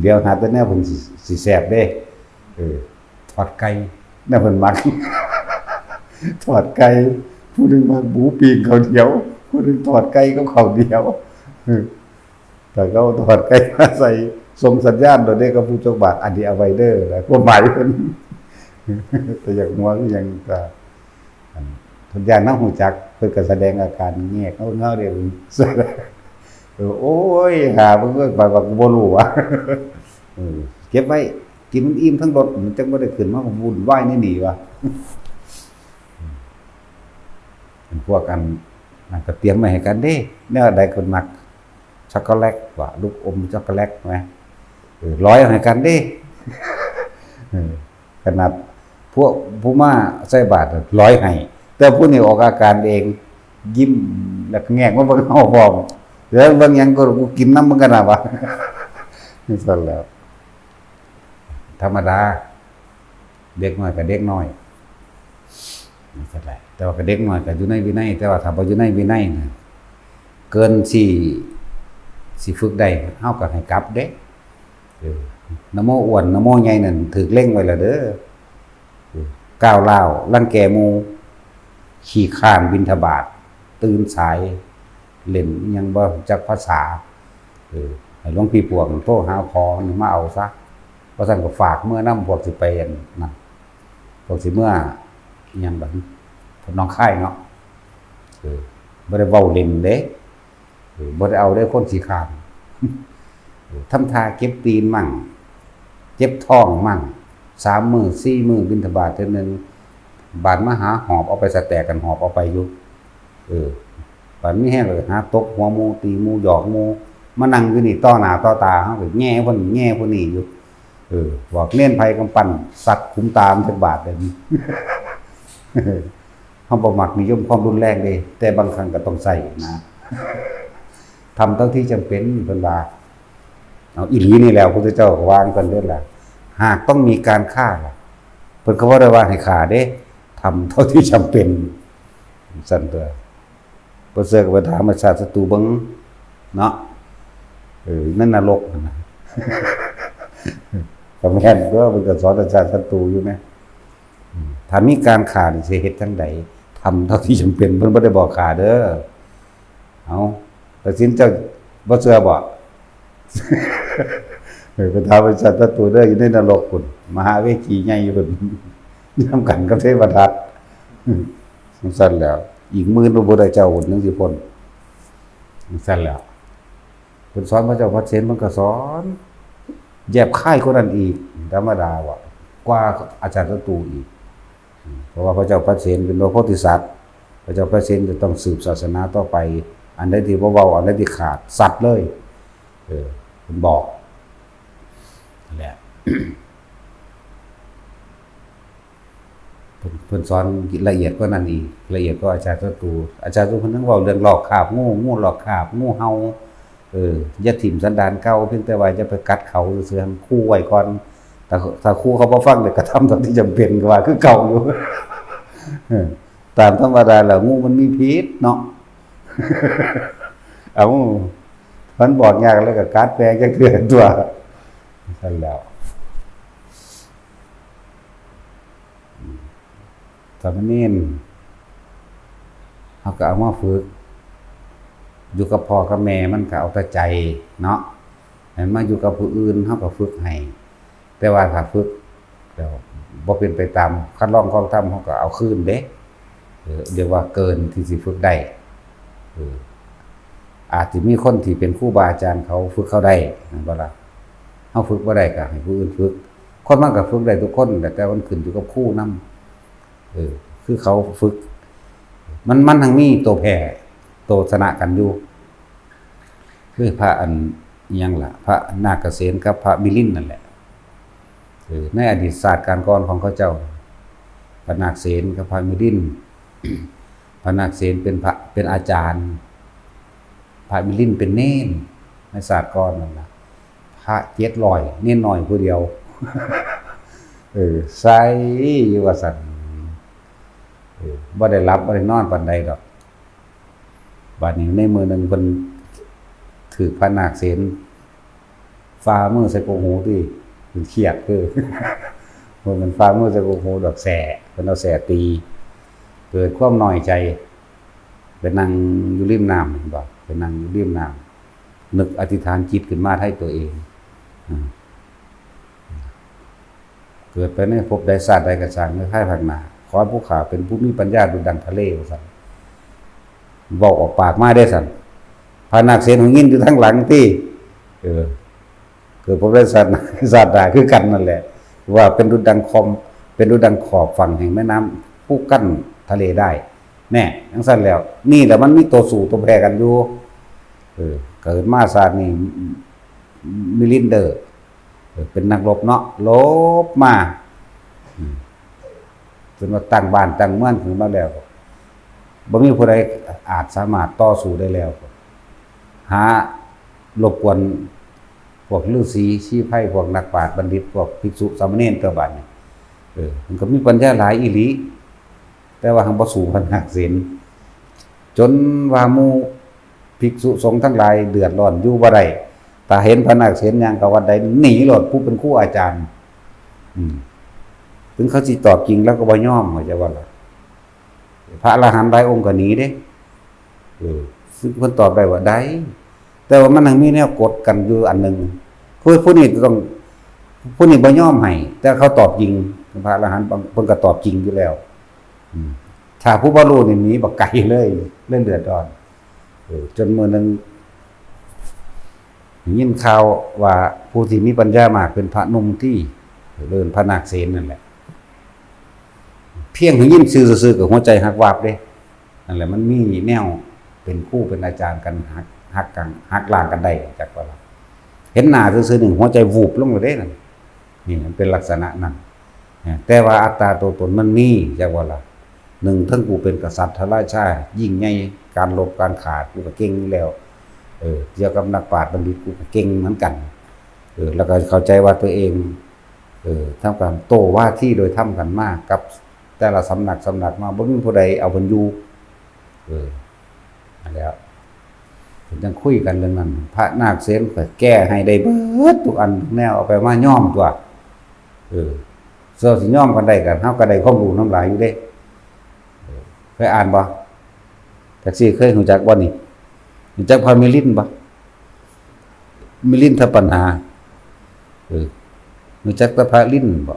เดี๋ยวหาแต่แนวเพิ่นสิ สิแซ่บเด้ เออ ทอดไก่ แนวเพิ่นมัก ทอดไก่ ผู้หนึ่งมักหมูปิ้งข้าวเหนียว ผู้หนึ่งทอดไก่กับข้าวเหนียว เออ ถ้าเขาทอดไก่มาใส่ ส่งสัญญาณโลดเด้กับผู้จกบาท อันนี้เอาไว้เด้อนะ ความหมายเพิ่น แต่อยากหัวคือหยังก็ อัน เพิ่นย้านเฮารู้จัก เพิ่นก็แสดงอาการแงกเงาๆเด้ เออ โอ้ย ห่ามึงเอ้ย ไปว่ากูบ่รู้ว่ะ เออ เก็บไว้ กินมันอิ่มทั้งรถ มันจั่งบ่ได้ขึ้นมาวุ่นวายในนี่ว่ะ พวกอัน อันก็เตรียมไว้ให้กันเด้ แนวใดก็มัก ช็อกโกแลตว่ะ ลูกอมช็อกโกแลตไหม เออ ร้อยให้กันเด้ เออ ขนาดพวกผู้มาใส่บาตรร้อยให้ แต่ผู้นี้ออกอาการเอง ยิ้มแล้วก็แงกมาเบิ่งเฮาพร้อม แล้วเบิ่งหยังก็กูกินนำมึงกันนะวะ จั่งซั้นแหล้ว ธรรมดา เด็กน้อยก็เด็กน้อย จั่งซั้นแหละ แต่ว่าก็เด็กน้อยก็อยู่ในวินัย แต่ว่าถ้าบ่อยู่ในวินัยนะ เกินสิ สิฝึกได้ เฮาก็ให้กลับเด้ เออ นะโมอ้วน นะโมใหญ่นั่น ถืกเล็งไว้แล้วเด้อ เออ ก้าวร้าว รังแกหมู่ ขี้คร้านบิณฑบาต ตื่นสาย เล่นอิหยังบ่จักภาษา เออ ให้หลวงพี่ปวงโทรหาพ่อนี่มาเอาซะ ว่าซั่นก็ฝากเมือนำพวกสิไปอันนั้น พวกสิเมืออิหยังบัดนี้ หนองคายเนาะ เออ บ่ได้เว้าเล่นเด้ เออ บ่ได้เอาเด้คนขี้คร้าน เออ ทำท่าเจ็บตีนมั่ง เจ็บท้องมั่ง สามมื้อสี่มื้อบิณฑบาตเทื่อหนึ่ง บาดมาหาหอบเอาไปสะแตกกันหอบเอาไปอยู่ เออ บาดมีแฮงก็หาตบหัวหมู่ ตีหมู่ หยอกหมู่ มานั่งอยู่นี่ต่อหน้าต่อตา เฮาก็แหย่ผู้นั้นแหย่ผู้นี้อยู่ เออ บอกเณรไผกำปั้นสักขุมตามันจักบาดเลย เฮาบ่มักนิยมความรุนแรงเด้ แต่บางครั้งก็ต้องใช้นะ ทำเท่าที่จำเป็น เพิ่นว่า เอาอีหลีนี่แหล้ว พระพุทธเจ้าก็วาจั่งซั่นเด้อล่ะ หากต้องมีการฆ่าล่ะ เพิ่นก็บ่ได้ว่าให้ฆ่าเด้ ทำเท่าที่จำเป็น ซั่นตัว บ่เชื่อก็ไปถามอาจารย์ศัตรูเบิ่งเนาะ เออ ในนรกนั่นน่ะ ก็แม่นตัว เพิ่นก็สอนอาจารย์ศัตรูอยู่แหม อืม ถ้ามีการฆ่านี่สิเฮ็ดจั่งใด ทำเท่าที่จำเป็น เพิ่นบ่ได้บอกฆ่าเด้อ เอา ตัดสินเจ้าบ่เชื่อบ่ เออ ไปถามอาจารย์ศัตรูเด้อ อยู่ในนรกพุ้น มหาเวทีใหญ่พุ้น นำกันกับเทวทัต จั่งซั่นแหล้ว อีกหมื่นพระพุทธเจ้าพุ้นจั่งสิพ้น จั่งซั่นแหล้ว เพิ่นสอนพระเจ้าพระเถร เพิ่นก็สอนแยบคายกว่านั้นอีก ธรรมดาว่ะ กว่าอาจารย์ศัตรูอีก เพราะว่าพระเจ้าพระเถรเป็นพระโพธิสัตว์ พระเจ้าพระเถรจะต้องสืบศาสนาต่อไป อันใดที่บ่เว้า อันใดที่ขาด สัตว์เลย เออ เพิ่นบอก นั่นแหละ เพิ่น เพิ่นสอนละเอียดกว่านั้นอีก ละเอียดกว่าอาจารย์ศัตรู อาจารย์ศัตรูเพิ่นยังเว้าเรื่องลอกคราบงู งูลอกคราบ งูเห่า เออ อย่าถิ่มสันดานเก่า เพียงแต่ว่าอย่าไปกัดเขาซื่อๆ ให้มันคู่ไว้ก่อน ถ้า ถ้าคู่เขาบ่ฟัง เดี๋ยวกระทำเท่าที่จำเป็น ก็ว่าคือเก่าอยู่ เออ ตามธรรมดาแล้ว งูมันมีพิษเนาะ เอ้า มันบอกยากแล้วก็กัดแปลงจักเทื่อตัว ซั่นแหล้ว สามเณร เฮาก็เอามาฝึก อยู่กับพ่อกับแม่มันก็เอาแต่ใจเนาะ ให้มาอยู่กับผู้อื่น เฮาก็ฝึกให้ แต่ว่าถ้าฝึกแล้วบ่เป็นไปตามคัดลองของธรรม เฮาก็เอาคืนเด้ เออ เรียกว่าเกินที่สิฝึกได้ เออ อาจสิมีคนที่เป็นครูบาอาจารย์เขาฝึกเฮาได้ แม่นบ่ล่ะ เฮาฝึกบ่ได้ก็ให้ผู้อื่นฝึก คนมันก็ฝึกได้ทุกคนแหละ แต่มันขึ้นอยู่กับครูนำ เออ คือเขาฝึก มัน มันทั้งมีตัวแพ้ ตัวชนะกันอยู่ คือพระอัน อิหยังล่ะ พระนาคเสนกับพระมิลินนั่นแหละ เออ ในอดีตชาติการก่อนของเขาเจ้า พระนาคเสนกับพระมิลิน พระนาคเสนเป็นพระ เป็นอาจารย์ พระมิลินเป็นเณร ในชาติก่อนนั่นล่ะ พระเจ็ดร้อย เณรน้อยผู้เดียว เออ ใสอยู่ว่าซั่น เออ บ่ได้หลับบ่ได้นอนปานใดดอก บาดนี้ในมื้อหนึ่งเพิ่นถืกพระนาคเสน ฝ่ามือใส่กกหูติ เพิ่นเครียดคือ บ่แม่นฝ่ามือใส่กกหูดอก แส้ เพิ่นเอาแส้ตี เกิดความน้อยใจ ไปนั่งอยู่ริมน้ำ เห็นบ่ ไปนั่งอยู่ริมน้ำ นึกอธิษฐานจิตขึ้นมาให้ตัวเอง อืม เกิดไปในภพใดชาติใดก็ช่าง ในภายภาคหน้า ขอให้ผู้ข้าเป็นผู้มีปัญญาดุจดังทะเล ว่าซั่น เว้าออกปากมาเด้ซั่น พระนาคเสนหงยินอยู่ทางหลังติ เออ เกิดภพใดชาติ ชาติหน้าคือกันนั่นแหละ ว่าเป็นดุจดังคอม เป็นดุจดังขอบฝั่งแห่งแม่น้ำผู้กั้นทะเลได้ แน่ จั่งซั่นแล้ว นี่แหละมันมีตัวสู้ตัวแพ้กันอยู่ เออ เกิดมาชาตินี้ มิลินเดอร์ เออ เป็นนักรบเนาะ รบมา อืม จนว่าตั้งบ้านตั้งเมืองขึ้นมาแล้ว บ่มีผู้ใดอาจสามารถต่อสู้ได้แล้ว หารบกวนพวกฤๅษีชีไพร พวกนักปราชญ์บัณฑิต พวกภิกษุสามเณรตัวบัดนี้ เออ มันก็มีปัญญาหลายอีหลี แต่ว่าหั้นบ่สู้พระนาคเสน จนว่าหมู่ภิกษุสงฆ์ทั้งหลายเดือดร้อนอยู่บ่ได้ ถ้าเห็นพระนาคเสนย่างเข้าวัดใด หนีโลด ผู้เป็นครูอาจารย์ อืม ถึงเขาสิตอบจริงแล้วก็บ่ยอม เข้าใจบ่ล่ะ พระอรหันต์หลายองค์ก็หนีเด้ เออ ซึ่งเพิ่นตอบได้ว่าได้ แต่ว่ามันยังมีแนวกดกันอยู่อันหนึ่ง คือผู้นี้ต้อง ผู้นี้บ่ยอมให้ แต่เขาตอบจริง พระอรหันต์บางเพิ่นก็ตอบจริงอยู่แล้ว อืม ถ้าผู้บ่รู้นี่หนีบักไกลเลย เรื่องเดือดร้อน เออ จนมื้อหนึ่ง ได้ยินข่าวว่าผู้ที่มีปัญญามากเป็นพระหนุ่มตี้ เอิ้นพระนาคเสนนั่นแหละ เพียงได้ยินชื่อซื่อๆ ก็หัวใจหักวาบเด้ นั่นแหละ มันมีแนวเป็นครูเป็นอาจารย์กัน หัก หักกัน หักล้างกันได้ จักว่าล่ะ เห็นหน้าซื่อๆ นี่หัวใจวูบลงเลยเด้นั่น นี่มันเป็นลักษณะนั้น นะ แต่ว่าอัตตาตัวตนมันมี จักว่าล่ะ หนึ่ง ทั้งกูเป็นกษัตริย์ราชา ยิ่งใหญ่ การรบการฆ่า กูก็เก่งอยู่แล้ว เออ เกี่ยวกับนักปราชญ์บัณฑิต กูก็เก่งเหมือนกัน เออ แล้วก็เข้าใจว่าตัวเอง เออ ทำการโต้วาทีโดยธรรมกันมา กับแต่ละสำนัก สำนักมา บ่มีผู้ใดเอาเพิ่นอยู่ เออ นั่นแหละ เพิ่นจังคุยกันเรื่องนั้น พระนาคเสนก็แก้ให้ได้เบิดทุกอันทุกแนว เอาไปมาย่อมตัว เออ เจ้าสิย่อมกันได้กัน เฮาก็ได้ความรู้นำหลายอยู่เด้ เออ เคยอ่านบ่ จักซี่เคยรู้จักบ่นี่ รู้จักพระมิลินบ่ มิลินทปัญหา เออ รู้จักแต่พระลินบ่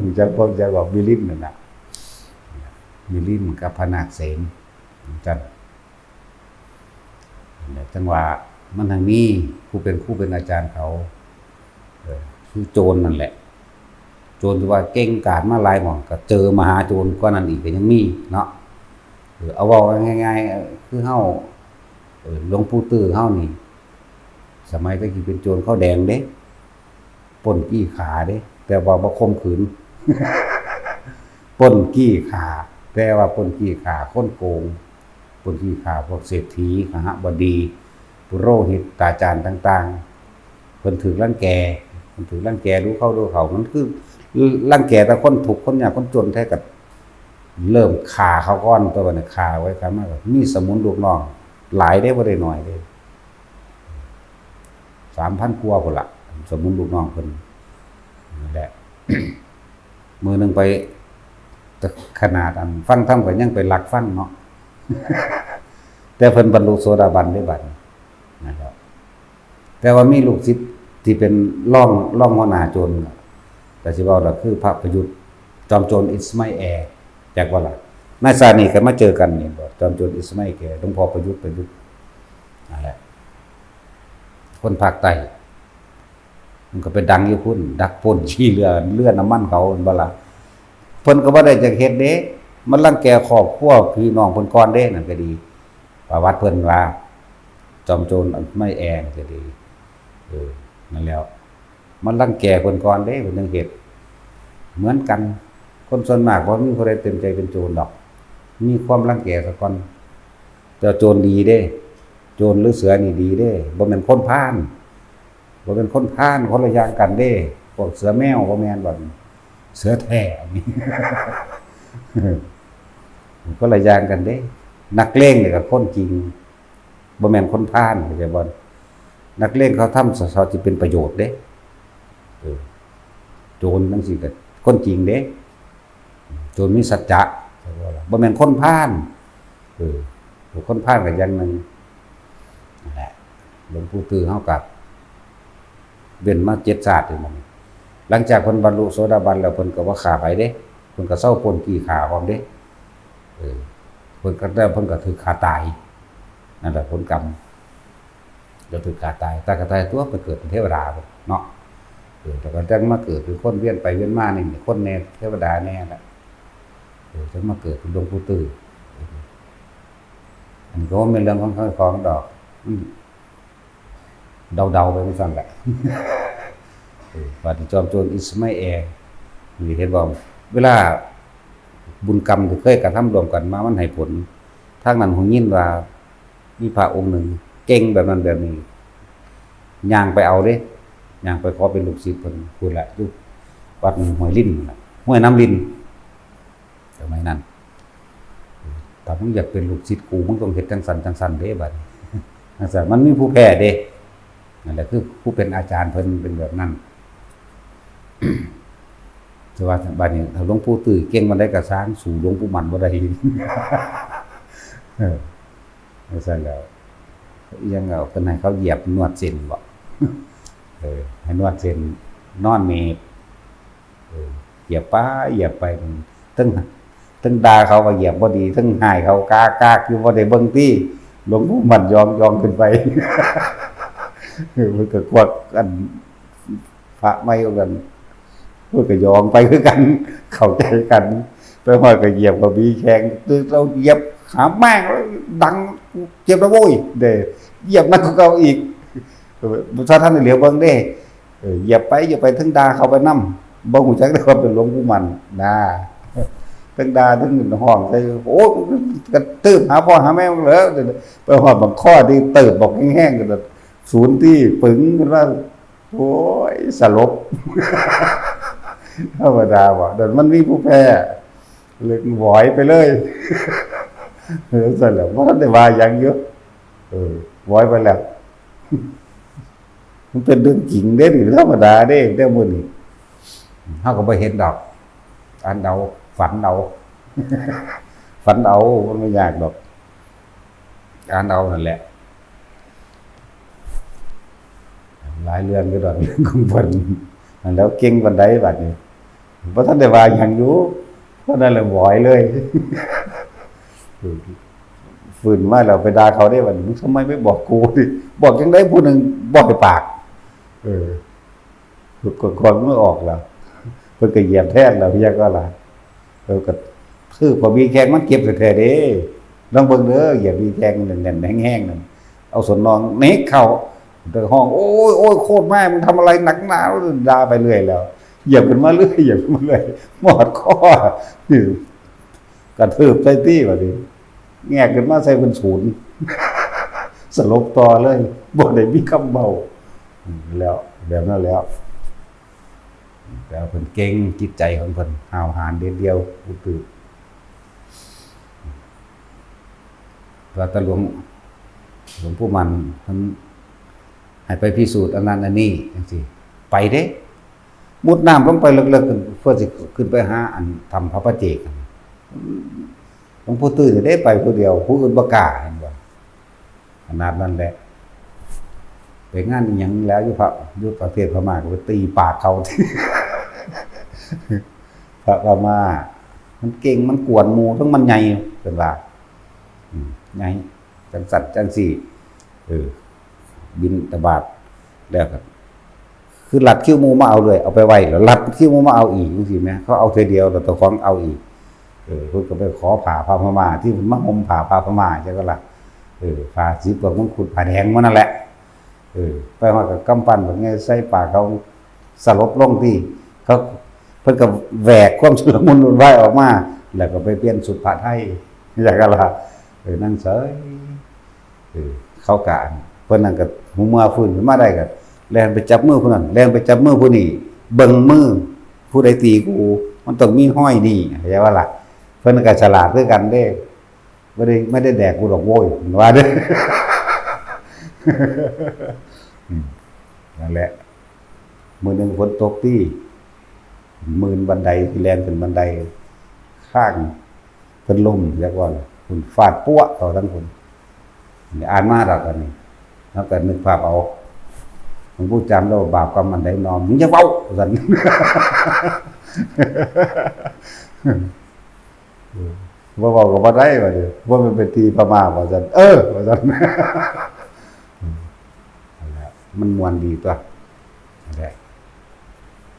รู้จักบ่ รู้จักบ่ มิลินนั่นน่ะ มิลินกับพระนาคเสน จั่ง จังว่ามันทั้งมีผู้เป็นครูเป็นอาจารย์เขา เออ คือโจรนั่นแหละ โจรที่ว่าเก่งกาจมาหลายหม่อง ก็เจอมหาโจรกว่านั้นอีกก็ยังมีเนาะ เออ เอาเว้าง่ายๆ เออ คือเฮา เออ หลวงปู่ตื้อเฮานี่ สมัยตะกี้เป็นโจรขาวแดงเด้ ปล้นจี้ฆ่าเด้ แต่ว่าบ่ข่มขืน ปล้นจี้ฆ่า แต่ว่าปล้นจี้ฆ่าคนโกง ปล้นจี้ฆ่าพวกเศรษฐี คหบดี ปุโรหิต ตาจารย์ต่างๆ เพิ่นถูกรังแก เพิ่นถูกรังแก ดูเข้าดูเขา มันคือรังแกแต่คนทุกข์คนยากคนจนแท้ ก็เริ่มฆ่าเขาก่อน ตัวบัดนี้ฆ่าไว้ฆ่ามา ก็มีสมุนลูกน้องหลายเด้ บ่ได้น้อยเด้ สามพันกว่าพุ้นละ สมุนลูกน้องเพิ่น นั่นแหละ มื้อหนึ่งไป แต่ขนาดอันฟังธรรมก็ยังไปลักฟังเนาะ แต่เพิ่นบรรลุโสดาบันได้บัดนี้นะครับ แต่ว่ามีลูกศิษย์ที่เป็นรอง รองหัวหน้าโจร ก็สิเว้าล่ะ คือพระประยุทธ์ จอมโจรอิสมาแอล จักว่าล่ะ ในชาตินี้ก็มาเจอกันนี่บ่ จอมโจรอิสมาแอล หลวงพ่อประยุทธ์ ประยุทธ์ นั่นแหละ คนภาคใต้ มันก็ไปดังอยู่พุ้น ดักปล้นขี้เรือ เรือน้ำมันเขา แม่นบ่ล่ะ เพิ่นก็บ่ได้จักเฮ็ดเด้ มันรังแกครอบครัวพี่น้องเพิ่นก่อนเด้ นั่นก็ดี ประวัติเพิ่นว่า จอมโจรอิสมาแอลก็ดี เออ นั่นแหล้ว มันรังแกเพิ่นก่อนเด้ เพิ่นจั่งเฮ็ด เหมือนกัน คนส่วนมากบ่มีผู้ใดเต็มใจเป็นโจรดอก มีความรังแกซะก่อน แต่โจรดีเด้ โจรหรือเสือนี่ดีเด้ บ่แม่นคนพาล บ่แม่นคนพาล คนละอย่างกันเด้ พวกเสือแมวบ่แม่นดอก เสือแท้นี่ คนละอย่างกันเด้ นักเลงนี่ก็คนจริง บ่แม่นคนพาล เข้าใจบ่ นักเลงเขาทำสะสอที่เป็นประโยชน์เด้ เออ โจรจั่งซี้ก็คนจริงเด้ โจรมีสัจจะ บ่แม่นคนพาล เออ คนพาลก็อย่างหนึ่ง นั่นแหละ หลวงปู่ตื้อเฮาก็เว้นมาเจ็ดชาตินี่ หลังจากเพิ่นบรรลุโสดาบันแล้ว เพิ่นก็บ่ฆ่าไผเด้ เพิ่นก็เซาปล้นจี้ฆ่าพร้อมเด้ เออ เพิ่นก็ แต่เพิ่นก็ถูกฆ่าตาย นั่นแหละผลกรรม ก็ถูกฆ่าตาย ตายก็ตายตัว ไปเกิดเป็นเทวดาเนาะ เออ แล้วก็จั่งมาเกิดเป็นคน เวียนไปเวียนมานี่ คนแน่เทวดาแน่แหละ เออ จั่งมาเกิดเป็นหลวงปู่ตื้อ อันนี้ก็บ่แม่นเรื่องของใครของดอก อืม เดาๆ ไปจั่งซั้นแหละ เออ บัดนี้จอมโจรอิสมาแอล นี่เห็นบ่ เวลาบุญกรรมที่เคยกระทำร่วมกันมา มันให้ผล ทางนั้นหูยินว่า มีพระองค์หนึ่งเก่งแบบนั้นแบบนี้ ย่างไปเอาเด้ ย่างไปขอเป็นลูกศิษย์เพิ่น พุ้นแหละ อยู่วัดห้วยรินนั่นล่ะ ห้วยน้ำริน สมัยนั้น ถ้ามึงอยากเป็นลูกศิษย์กู มึงต้องเฮ็ดจั่งซั้นจั่งซั้นเด้ บัดนี้ จั่งซั้น มันมีผู้แพ้เด้ นั่นแหละ คือผู้เป็นอาจารย์เพิ่นเป็นแบบนั้น แต่ว่าบัดนี้ ถ้าหลวงปู่ตื้อเก่งปานใดก็ซ่าง สู้หลวงปู่มั่นบ่ได้ เออ จั่งซั้นแล้ว อิหยังเอา เพิ่นให้เขาเหยียบนวดเส้นบ่ เออ ให้นวดเส้น นอนเมบ เออ เหยียบไป เหยียบไป เทิง เทิงด่าเขาว่าเหยียบบ่ดี เทิงฮ้ายเขากากๆ อยู่ บ่ได้เบิ่งติ หลวงปู่มั่นยองๆ ขึ้นไป เออ มันก็กวักอัน พระใหม่เหมือนกัน เพิ่นก็ยองไปคือกัน เข้าใจกัน ไปฮอดก็เหยียบก็มีแข้ง ตึกเราเหยียบหาแม่ง ดัง เจ็บแล้วโว้ย เด้ เหยียบหนักกว่าเก่าอีก เออ บ่ทันได้เหลียวเบิ่งเด้ เออ เหยียบไป เหยียบไป เทิงด่าเขาไปนำ บ่ฮู้จักเด้ว่าเป็นหลวงปู่มั่นนะ เทิงด่า เทิงฮ้องใส่ โอ้ กระทืบหาพ่อหาแม่มึงเหรอ ไปฮอดบักข้อที่เติบบอกแห้งๆ กัน ศูนย์ที่ปึงกันว่า โอ้ย สลบ ธรรมดาบ่ เดี๋ยวมันมีผู้แพ้ เลยหวอยไปเลย เออ ซั่นแหละ บ่ทันได้ว่าหยังอยู่ เออ หวอยไปแล้ว มันเป็นเรื่องจริงเด้นี่ ธรรมดาเด้ เรื่องมื้อนี้ เฮาก็บ่เห็นดอก อ่านเอา ฝันเอา ฝันเอา มันบ่ยากดอก อ่านเอานั่นแหละ หลายเรื่องอยู่ดอก เรื่องของเพิ่น นั่นแหล้ว เก่งปานใดบัดนี้ บ่ทันได้ว่าหยังอยู่ เท่านั้นแหละหวอยเลย ฟื้นมาแล้วไปด่าเขาเด้บัดนี้ "มึงทำไมไม่บอกกู" บอกจั่งใด ผู้หนึ่งบ่ให้ปาก เออ กดความมือออกแล้ว เพิ่นก็เหยียบแทนแล้ว เพียงก็ล่ะ เออ ก็คือพอมีแข้งมันเจ็บแท้ๆเด้ ลองเบิ่งเด้อ เหยียบมีแข้งแน่นๆแห้งๆนั่น เอาส้นน่องเหน็บเข้า แต่ฮ้อง "โอ้ย โอ้ย โคตรแม่ มึงทำอะไรหนักหนา" ด่าไปเรื่อยแล้ว เหยียบขึ้นมาเรื่อย เหยียบขึ้นมาเรื่อย หมอดคอ กระทืบใส่ตี้บัดนี้ แงกขึ้นมาใส่เพิ่นศูนย์ สลบต่อเลย บ่ได้มีคำเว้า แล้ว แบบนั้นแล้ว แต่ว่าเพิ่นเก่ง จิตใจของเพิ่นห้าวหาญเด็ดเดี่ยว อุดอืด ว่าแต่หลวง หลวงปู่มั่นเพิ่นให้ไปพิสูจน์อันนั้นอันนี้จั่งซี้ ไปเด้ มุดน้ำลงไปเลิกๆ เพื่อสิขึ้นไปหาอันถ้ำพระประเจก หลวงปู่ตื้อนี่เด้ไปผู้เดียว ผู้อื่นบ่กล้า เห็นบ่ ขนาดนั้นแหละ ไปงานอิหยังแล้ว อยู่พระ อยู่ประเทศพม่าก็ไปตีปากเขา พระพม่า มันเก่ง มันกวนหมู่ ทั้งมันใหญ่ เพิ่นว่า อืม ใหญ่ จั่งซั้นจั่งซี้ เออ บิณฑบาตแล้วก็ คือลัดคิวหมู่มาเอาเลย เอาไปไว้ แล้วลัดคิวหมู่มาเอาอีกจั่งซี้แหม เขาเอาเทื่อเดียว แล้วเจ้าของเอาอีก เออ เพิ่นก็ไปขอผ้าพระพม่า ที่เพิ่นมาห่มผ้าพระพม่า จั่งก็ล่ะ เออ ผ้าสิบกับมงกุฎ ผ้าแดงหมดนั่นแหละ เออ ไปฮอดก็กำปั้นบักใหญ่ใส่ปากเขา สลบลงตี้ เขา เพิ่นก็แหวกความชุลมุนวุ่นวายออกมา แล้วก็ไปเปลี่ยนชุดผ้าไทย จั่งก็ล่ะ เออ นั่งเฉย เออ เขาก็ เพิ่นนั่นก็ หูเมื่อฟื้นขึ้นมาได้ก็ แล่นไปจับมือผู้นั้น แล่นไปจับมือผู้นี้ เบิ่งมือ ผู้ใดตีกู มันต้องมีฮอยนี่ เข้าใจบ่ล่ะ เพิ่นก็ฉลาดคือกันเด้ บ่ได้ ไม่ได้แดกกูดอกโว้ย ว่าเด้อ อืม นั่นแหละ มื้อหนึ่งฝนตกตี้ มื่นบันได ที่แล่นขึ้นบันได ข้าง เพิ่นล้ม เรียกว่า คุณฟาดปั๊วเขาทั้งคน อ่านมาดอกอันนี้ แล้วก็นึกภาพเอา หลวงปู่จำแล้ว บาปกรรมอันใดหนอ มึงอย่าเว้า ว่าซั่น บ่เว้าก็บ่ได้ว่าเด้อ ว่ามันเป็นที่พม่า ว่าซั่น เออ ว่าซั่น นั่นแหละ มันม่วนดีตั๊ว นั่นแหละ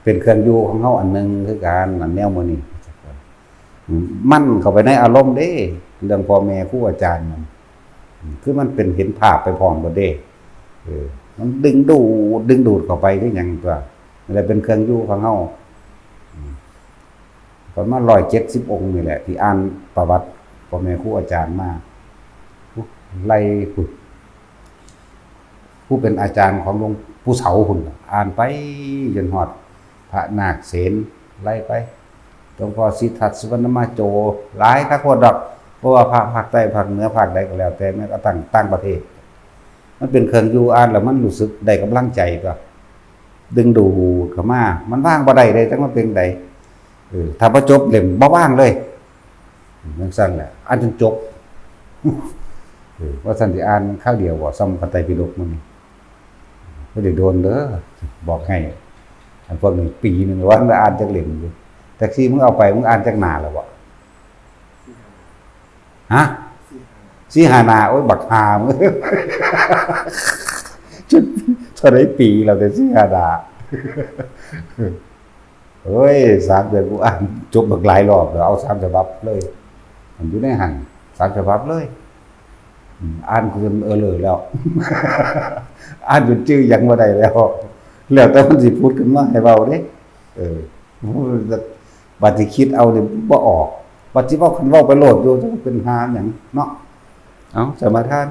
เป็นเครื่องอยู่ของเฮาอันหนึ่งคือกัน อันแนวมื้อนี้ มันเข้าไปในอารมณ์เด้ เรื่องพ่อแม่ครูอาจารย์นั่น คือมันเป็นเห็นภาพไปพร้อมกันเด้ เออ มันดึงดูด ดึงดูดเข้าไปคือหยังตั๊ว นั่นแหละเป็นเครื่องอยู่ของเฮา อืม ประมาณร้อยเจ็ดสิบองค์นี่แหละ ที่อ่านประวัติพ่อแม่ครูอาจารย์มา ไล่พุ้น ผู้เป็นอาจารย์ของหลวงปู่เสาพุ้น อ่านไปจนฮอดพระนาคเสน ไล่ไป หลวงพ่อสิทธัตถ์สุวรรณมาโจ หลายคักโพดดอก เพราะว่าพระภาคใต้ ภาคเหนือ ภาคใดก็แล้วแต่ แม้กระทั่งต่างประเทศ มันเป็นเครื่องอยู่ อ่านแล้วมันรู้สึกได้กำลังใจตั๊ว ดึงดูดเข้ามา มันวางบ่ได้เลย จักมันเป็นใด เออ ถ้าบ่จบเล่มบ่วางเลย จั่งซั้นแหละ อ่านจนจบ เออ ว่าซั่นสิอ่านคราวเดียวบ่ ส่ำพระไตรปิฎกมื้อนี้ บ่ได้โดนเด้อ บอกให้ อันพวกนี้ปีหนึ่งวันละอ่านจักเล่มอยู่ แท็กซี่มึงเอาไป มึงอ่านจักหน้าแล้วบ่ ฮะ สี่ห้าหน้า โอ้ย บักห่ามึง จนเท่าใดปีแล้ว แต่สี่ห้าหน้า เฮ้ย สามเดือนกูอ่านจบบักหลายรอบแล้ว เอาสามฉบับเลย มันอยู่ในหั่น สามฉบับเลย อืม อ่านจนเออเลอแล้ว อ่านจนจื่อหยังบ่ได้แล้ว แล้วแต่มันสิผุดขึ้นมาให้เว้าเด้ เออ บัดสิคิดเอานี่บ่ออก บัดสิเว้า คันเว้าไปโลดอยู่ จักเป็นห่าหยังเนาะ เอ้า สมาทาน